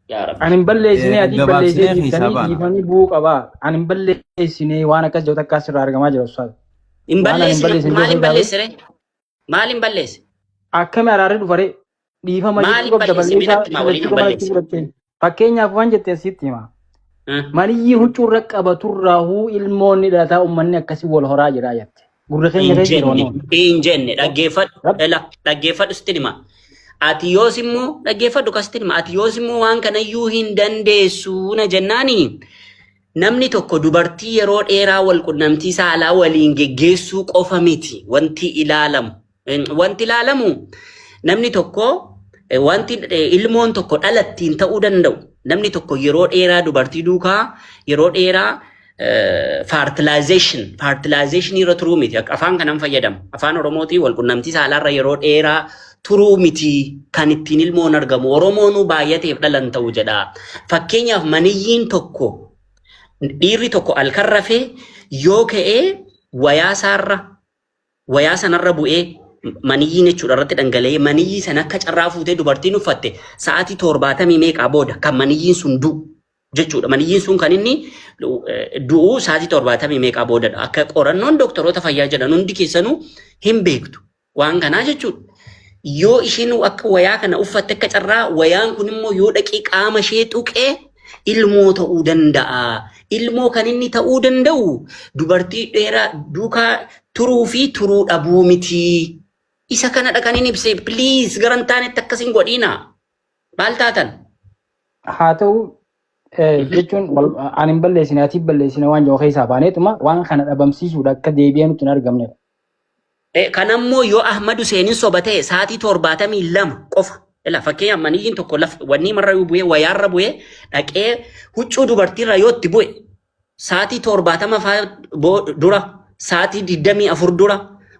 Yaa rabbi. Ani hin balleessinee ati balleessee Gabaabsinee keessaa dhiiftanii baana. dhiifamii bu'uu qabaa. Ani hin balleessinee waan akkas jedhu takka asirraa argamaa jira ustaaz. Hin Waan ani hin balleessine balleessine maaliin keessaa bahe balleessire? Maaliin balleesse? akkami araarri dhufaree dhiifama jechuu Maaliin qabda balleesse? balleessaa Minatti maa waliin lachuu hin gama lachuu balleesse? fudhatteen. Fakkeenyaaf waan jetteen sitti hima. Maniyyi huccuurra qabaturraahuu ilmoon ni dhalataa uummanni akkasii wal horaa jira jette. Gurra keenya Hin keessa jira jenne, wannoon. hin jenne. Dhaggeeffadhu, Rabbi ela, dhaggeeffadhu sitti hima. Ati yoos immoo dhaggeeffadhu kasitti hima. Ati yoos immoo waan kanayyuu hin dandeessu na jennaani. Namni tokko dubartii yeroo dheeraa wal qunnamtii saalaa waliin geggeessuu qofa miti wanti ilaalamu. Wanti ilaalamu namni tokko wanti ilmoon tokko dhalattiin ta'uu danda'u. Namni tokko yeroo dheeraa dubartii duukaa yeroo dheeraa fertilization fertilization irra turuu miti. Akka afaan kanan fayyadamu. Afaan Oromootiin wal qunnamtii saalaarra yeroo dheeraa turuu miti kan ittiin ilmoon argamu. Oromoonuu baay'ateef dhalan ta'u jedha. Fakkeenyaaf maniyyiin tokko dhiirri tokko halkan rafee yoo ka'ee wayaa isaarra wayaa sanarra bu'ee maniyyiin jechuudha irratti dhangala'ee maniyyii sana akka carraa fuutee dubartiin uffatte sa'aatii 70 meeqaa booda kan maniyyiin sun du'u jechuudha. Maniyyiin sun kan inni du'u sa'aatii 70 meeqaa boodadha. Akka qorannoon doktoroota fayyaa jedhan hundi keessanuu hin beektu. Waan kanaa jechuudha. Yoo isheen akka wayaa kana uffatte akka carraa wayaan kun immoo yoo dhaqee qaama ishee tuqee ilmoo ta'uu danda'a. Ilmoo kan inni ta'uu danda'u dubartii dheeraa duukaa turuu fi turuu dhabuu miti. Isa kanadha kan inni ibse. Please gara hin taanetti akkas hin godhiina. Maal taatan? Haa ta'u jechuun ani hin balleessine ati balleessine waan jiru keessaa baaneetuma waan kana dhabamsiisuudha akka deebi'ee nutti hin argamnedha. Kanammoo yoo Ahmad Huseenin soba ta'e sa'aatii 72 qofa. Ila fakkeenyaaf maniyyiin tokko laf wanni marra yoo bu'ee wayaarra bu'ee dhaqee huccuu dubartiirra yoo itti bu'e sa'aatii 70 faa dura sa'aatii 24 dura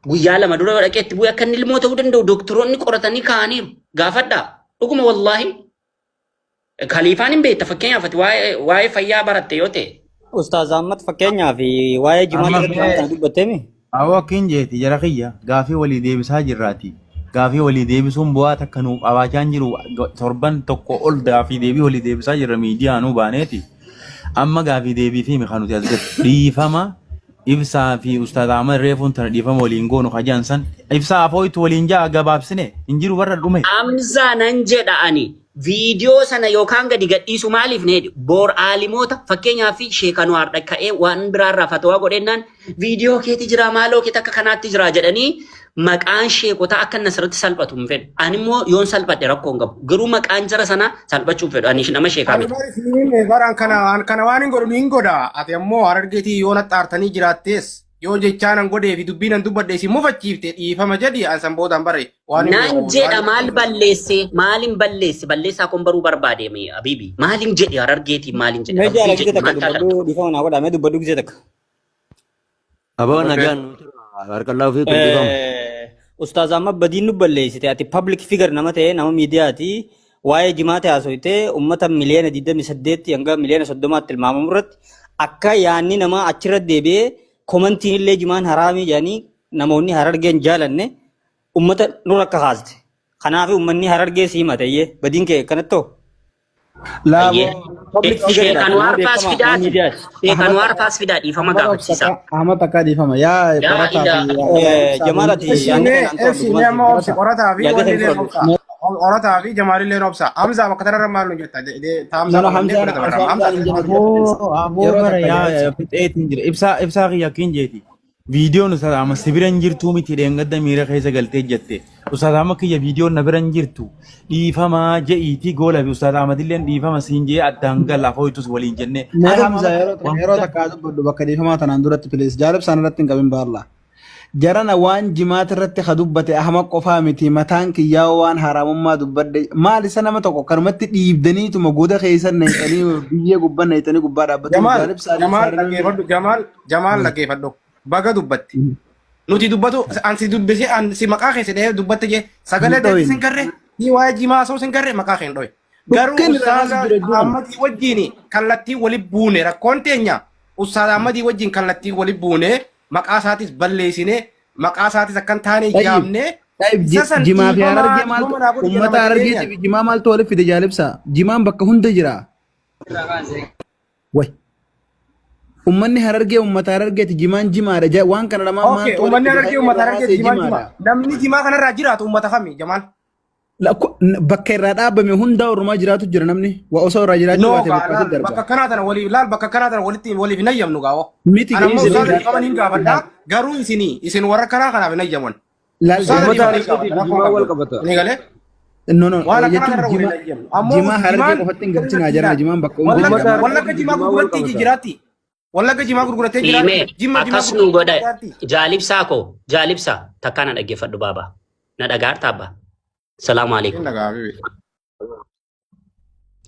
guyyaa 2 dura yoo dhaqee itti bu'e akka inni ilmoo ta'uu danda'u doktoroonni qoratanii kaa'aniiru. Gaafadhaa. Dhuguma wallaahi. Kaliifaan hin beekta fakkeenyaaf ati waa'ee fayyaa baratte yoo ta'e. Ustaaz Ahmad fakkeenyaaf waa'ee jimaa Amma irratti waan mee kana dubbatteemi. Awoo akkin jeeti jara kiyya gaafii walii deebisaa jirraati. Gaafii walii deebisuun bu'aa takka nuuf qabaachaa hin jiru. Torban tokko ol gaafii deebii walii deebisaa jirra miidiyaa nuu baaneeti. Amma gaafii deebii fi kan nuti as gad dhiifama ibsaa fi ustaaz Ahmad reefuun tana dhiifama waliin goonu kajaan san ibsaa afooytu waliin ja'a gabaabsine hin jiru warra dhume. Hamzaa nan jedha ani viidiyoo sana yookaan gadi gadhiisu maaliif na jedhi boor aalimoota fakkeenyaaf Sheek Anuwaar ka'ee waan biraarraa fatwaa godhennaan viidiyoo keeti jira maaloo keeti akka kanaatti jira jedhanii maqaan sheekotaa akka inni asirratti salphatu hin fedhu. Ani immoo yoon salphadhe rakkoo hin qabu. Garuu maqaan jara sanaa salphachuu hin fedhu. Ani nama sheekaa Ani miti. bari siin bara kana an kana waan hin godhu hin godha. Ati ammoo harargeetii yoo naxxaartanii jiraattees yoo jechaa nan godhee fi dubbii nan dubbadhe isin mufachiifte dhiifama jedhi an san boodaan bare waan hin Nan beeku jedha waan maal balleesse maalin balleesse balleessaa kun baruu barbaade mee abibi maalin jedhe harargeetiin maalin jedhe Mee jaala rabbii gizee jedhi takka maal taatan dubbadhu dhiifama naa godhaa mee dubbadhu gizee takka. Aboo Okay. nagaan nu tura. Barakallahu fiikum dhiifama. Ustaaz Ahmad badiin nu balleessite ati public figure nama ta'e nama miidiyaati waa'ee jimaata haasoyte ummata miliyoona 28 hanga miliyoona 30tti tilmaamamu irratti akka yaanni namaa achirra deebi'ee komantiin illee jimaan haraamii jedhanii namoonni harargeen jaalanne ummata nurra akka kaaste. Kanaaf ummanni harargee si himate iyyee badiin kee akkanatti hoo? Ayyee. Laaboo Public figure Sheek dha nama Anwaar faas beekamaa nama fidaati. miidiyaati. Sheek Ahmad Anwaar faas fidaa dhiifama Ahmad gaafachiisa. obsa Ahmad takka dhiifama yaa Yaa qorataa ilaa. fi yaa ibsaa Jamaal ati Ibsi yaadni mee kanaan to'adhu ibsi mee gumaan amma siin obsi qorataa fi yaada wanni kan illee fudhadhu. obsa. Qorataa fi jamaalillee obsa. Hamzaa bakka tanarra maal nu jetta? No Taamsaa no qabannee Hamzaan bira dabarra. osoo Hamzaa Hamzaan hin sirrii jedhin Aboo aboo yeroo bara takka yaa yaa ibsa. fixeetiin jira. Ibsaa ibsaa kiyya akkin jeeti. Viidiyoon Ustaaz Ahmad si bira hin jirtuu miti dheengadda miira keessa galtee jette. Ustaaz Ahmad kiyya viidiyoon na bira hin jirtu. Dhiifamaa je'iitii goola fi Ustaaz Ahmad illeen dhiifama siin jee addaan gala afooytus waliin jennee. Mee Haga Hamza ammaa yeroo waan yeroo guddaa takka haa dubbadhu bakka dhiifamaa tanaan duratti please jaalibsaan irratti hin qabin baalla. Jarana waan jimaata irratti ka dubbate Ahmad qofaa miti mataan kiyyaa waan haraamummaa dubbadhe maal isa nama tokko kanumatti dhiibdaniituma goda keessan naqxanii biyyee gubbaa naqxanii gubbaa dhaabbatanii Jamaal, jaalib saalii Jamaal saalii dhaggeeffadhu, Jamaal, Jamaal dhaggeeffadhu. Baga dubbatti. Nuti dubbatu, an si dubbisee, an si maqaa keessa dhahee dubbatte jee sagalee Hin deebii dhoyin. sin garree, ni waa'ee jimaa osoo sin garree maqaa kee hin dhoyin. Garuu Dhukkeen irraa ustaaza jira jiran. Ahmadii wajjin kallattii wali buune rakkoon teenya ustaaza Ahmadii wajjin kallattii wali buune maqaa isaatis balleessine maqaa isaatis akkan taane Tayyib. yaamne Tayyib isa san jimaa fi dhiifamaa harargee maaltu dhiifama naa godhi jedha uummata mata harargeetii keenyaan. fi jimaa maaltu walitti fide jaalibsa. Jimaan bakka hunda jira. Way. Uummanni harargee uummata harargeeti jimaan jimaadha. Waan kana lamaan Okay, maaltu walitti uummanni fide? harargee uummata Irraa harargee haasee jimaan jimaa. jimaadha. Namni jimaa kanarraa jiraatu uummata kami Jamaal? Bakka irraa dhaabame hundaa ormaa jiraatu jira namni. Waa osoo irraa jiraachuu No, baate gaa bakka laal asitti bakka darba. kanaa tana waliif laal bakka kanaa tana walitti waliif hin hayyamnu gaawoo. Miti Ana immoo isin ustaaza dhiifama niin gaafadha garuu isinii isin warra karaa kanaaf hin hayyaman. laal Ustaaza Uummata dhiifama niin Harargeetii gaafadha fi rakkoo jimaa wal qabdu. qabata. Ni galee No no waan akkanaa jechuun kanarra waliin jimaa hayyamnu. Ammoo jimaa harargee jimaan qofatti hin galchinaa jarana laal jimaan bakka hunda jira wallagga maal. wallagga jimaa Jimaa wal gurgurattii qabata. jiraatti. Wallagga jimaa gurgurattee jiraatti. Dhiimee Jimma jimaa akkas nu gurgurattee godha jiraatti. jaalibsaa koo jaalibsaa takkaa na dhaggeeffadhu baaba na dhagaartaa abbaa. Salaamu alaikum. Hin dhagaa habibi.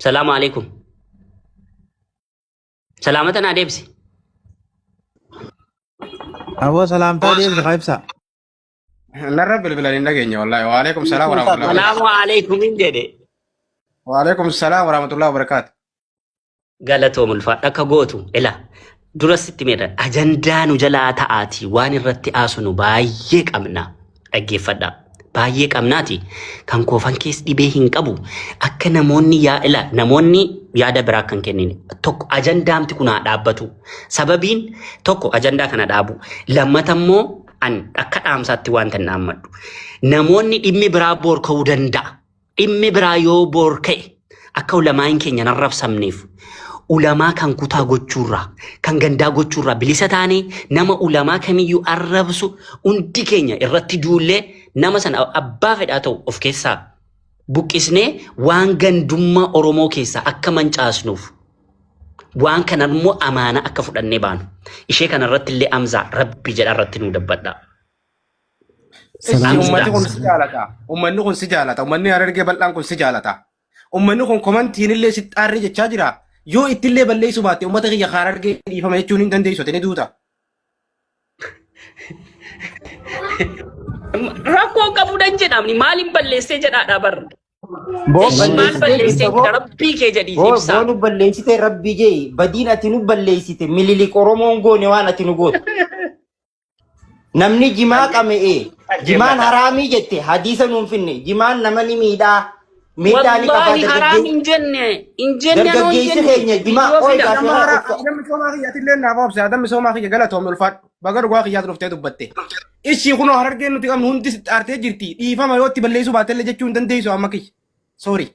Salaamu alaikum. Salaamata naa deebisi. Aboo salaamtaa deebisi haa ibsaa. Narra bilbilan hin dhageenye wallahi. Waalaikum salaam warahmatullahi wabarakatuh. Salaamu alaikum hin jedhe. Waalaikum salaam warahmatullahi wabarakatuh. Galatoom ulfaadha akka gootu ila dura sitti meedha ajandaa nu jalaa ta'aati waan irratti haasofnu baay'ee qabna dhaggeeffadha baay'ee qabnaati kan koofan kees dhibee hin qabu akka namoonni yaa ila namoonni yaada biraa kan kennine tokko ajandaamti kun haa dhaabbatu sababiin tokko ajandaa kana dhaabu lammata immoo an akka dhaamsaatti wanta hin dhaammadhu namoonni dhimmi biraa boor ka'uu danda'a Dhimmi biraa yoo boor ka'e akka ulamaa'iin keenya hin arrabsamneef ulamaa kan kutaa gochuurraa kan gandaa gochuurraa bilisa taanee nama ulamaa kamiyyuu arrabsu hundi keenya irratti duullee nama sana abbaa fedhaa ta'u of keessaa buqqisnee waan gandummaa Oromoo keessaa akka mancaasnuuf waan kana immoo amaanaa akka fudhannee baanu. Ishee kana irratti illee Amzaa rabbi jedha irratti nuu dabbadha. Ishi Amzaa. uummanni kun si jaalata. Uummanni kun si jaalata. Uummanni harargee bal'aan kun si jaalata. Uummanni kun komantiin illee si xaarree jechaa jira. Yoo ittillee balleessuu baatte uummata kiyya harargee dhiifama jechuun hin dandeessu ati ni duuta. Rakkoo qabu dan jedhamni maaliin balleessee jedhaadha barra. Boo Ishi maal balleessitee balleessee jirta boo. jira rabbii kee jedhii Boo ibsaa. boo nu balleessite rabbii jee badiin ati nu balleessite mililik Oromoon goone waan ati nu goote. Namni jimaa qame'e jimaan Dhaggeeffadha. haraamii jette hadiisa nuun finne jimaan nama ni miidhaa miidhaa ni qabaa Wallaahi haraam dargaggee hin jenne hin jenne anoo hin dargaggeessi jenne keenya jimaa viidiyoo ooyi fida. gaafii Nama haa hara obsa adam misoomaa kiyya atillee naaf obse adam misoomaa kiyya galatoomi ulfaadhu baga dhugaa kiyyaatu dhuftee dubbatte. Ishii kunoo harargeen nuti qabnu hundi si xaartee jirti dhiifama yoo itti balleessuu baatellee jechuu hin dandeessu amma kiyya. Sorry.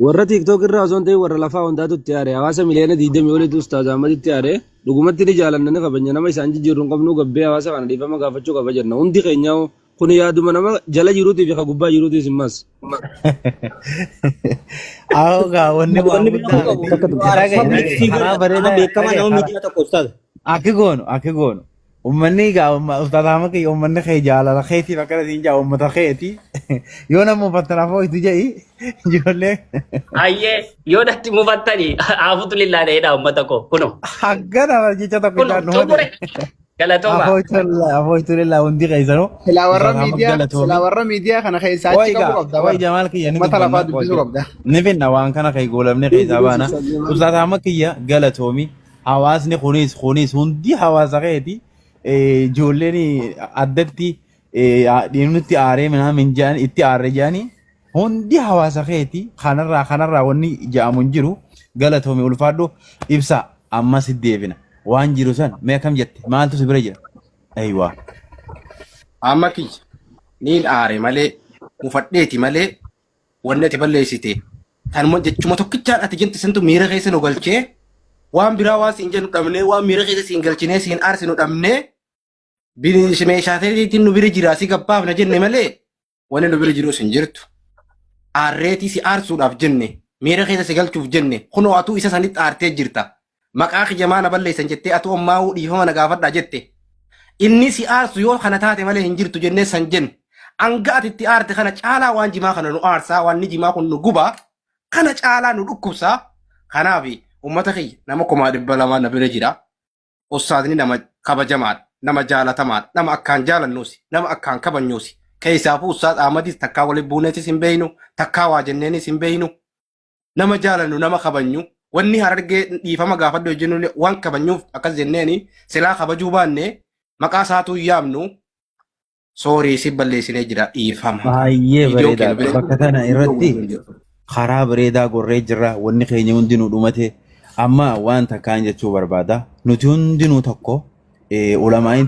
Warra TikTok irraa osoo hin ta'in warra lafaa hundaatu itti aare. Hawaasa miliyoona 20 olitu Ustaaz Ahmaditti aare. Dhugumatti ni jaalanna ni kabajna nama isaan jijjiirru hin qabnu gabbee hawaasa kana dhiifama gaafachuu qaba jenna. Hundi keenyaa'u kuni yaaduma nama jala jiruutii fi ka gubbaa jiruutiis immas. Awoo gaa wanni waan Wanni guddaa beekamuu miti. qabu Dhaga'i public dhaga'i figure karaa nama bareedaa beekamaa dhaga'i nama karaa miidiyaa tokko ustaaza. akki goonu akki goonu. Uummanni egaa ustaaz Ahmad kiyya uummanni kee jaalala keetiif akkana siin jaa uummata keeti. Yoo nama uffatan afoo itti ja'i ijoollee Ayyee yoo natti mufattani haafutu lillaa dheedhaa uummata koo kuno haggana jecha tokko kuno jaan dhuma xumure ta'e. galatooma. Afooytulillah hundi keessanuu Silaa warra ustaaz Ahmad miidiyaa galatoomi. silaa warra miidiyaa kana keessaa Way achi qabuu egaa qabda way bara. Jamaal kiyya ni Uummata lafaa dubbanna way dubbisuu qabda. ni finna waan kana kee goolabne keessaa baana. Ustaaz Ahmad kiyya galatoomi. Hawaasni kunis kunis hundi hawaasa keeti. Ijoolleen addatti dhiirnutti aaree minaamin jedhan itti aarre jedhanii hundi hawaasa keeti kanarraa kanarraa wanni ja'amu hin jiru galatoomi ulfaadhu ibsa ammas deebina waan jiru san mee akkam jette maaltu si bira jira ayiwaa. Amma kiyya niin aare malee mufadheeti malee wanni ati balleessite tanuma jechuma tokkichaan ati jette santu miira keessa nu galchee waan biraa waan siin jennu dhabnee waan miira keessa siin galchinee siin aarsinu dhabnee meeshaateetiin nu bira jira si gabbaafna jenne malee wanni nu bira jirus hin jirtu. Aarreetii si aarsuudhaaf jenne miira keessa si galchuuf jenne kunoo atuu isa sanitti aartee jirta. Maqaa kiyya maa na balleessan jettee atuu ammaa'uu dhiifama na gaafadhaa jette. Inni si aarsu yoo kana taate malee hin jirtu jennee san jenne. Hanga ati itti aarte kana caalaa waan jimaa kana nu aarsaa, wanni jimaa kun nu gubaa, kana caalaa nu dhukkubsaa. Kanaaf uummata kiyya nama 200,000 na bira jira. Ustaazni nama kabajamaadha, nama jaalatamaadha, nama akkaan jaalannuusi, nama akkaan kabanyuusi. Keessaafuu Ustaaz Ahmadis takkaa waliin buuneetis hin beeynu, takkaa waa jenneenis hin beeynu. Nama jaalannu, nama kabanyu. Wanni Harargee dhiifama gaafadhu jennu waan kabanyuuf akkas jenneeni silaa kabajuu baanne maqaa isaatuu hin yaamnu. Soorii si balleessinee jira dhiifama. Baay'ee Viidiyoo keenya bareedaadha. bira Bakka tana irratti karaa bareedaa gorree jirra. Wanni keenya hundinuu dhumate. Amma waan takkaan jechuu barbaada. Nuti hundinuu tokko ulamaa'iin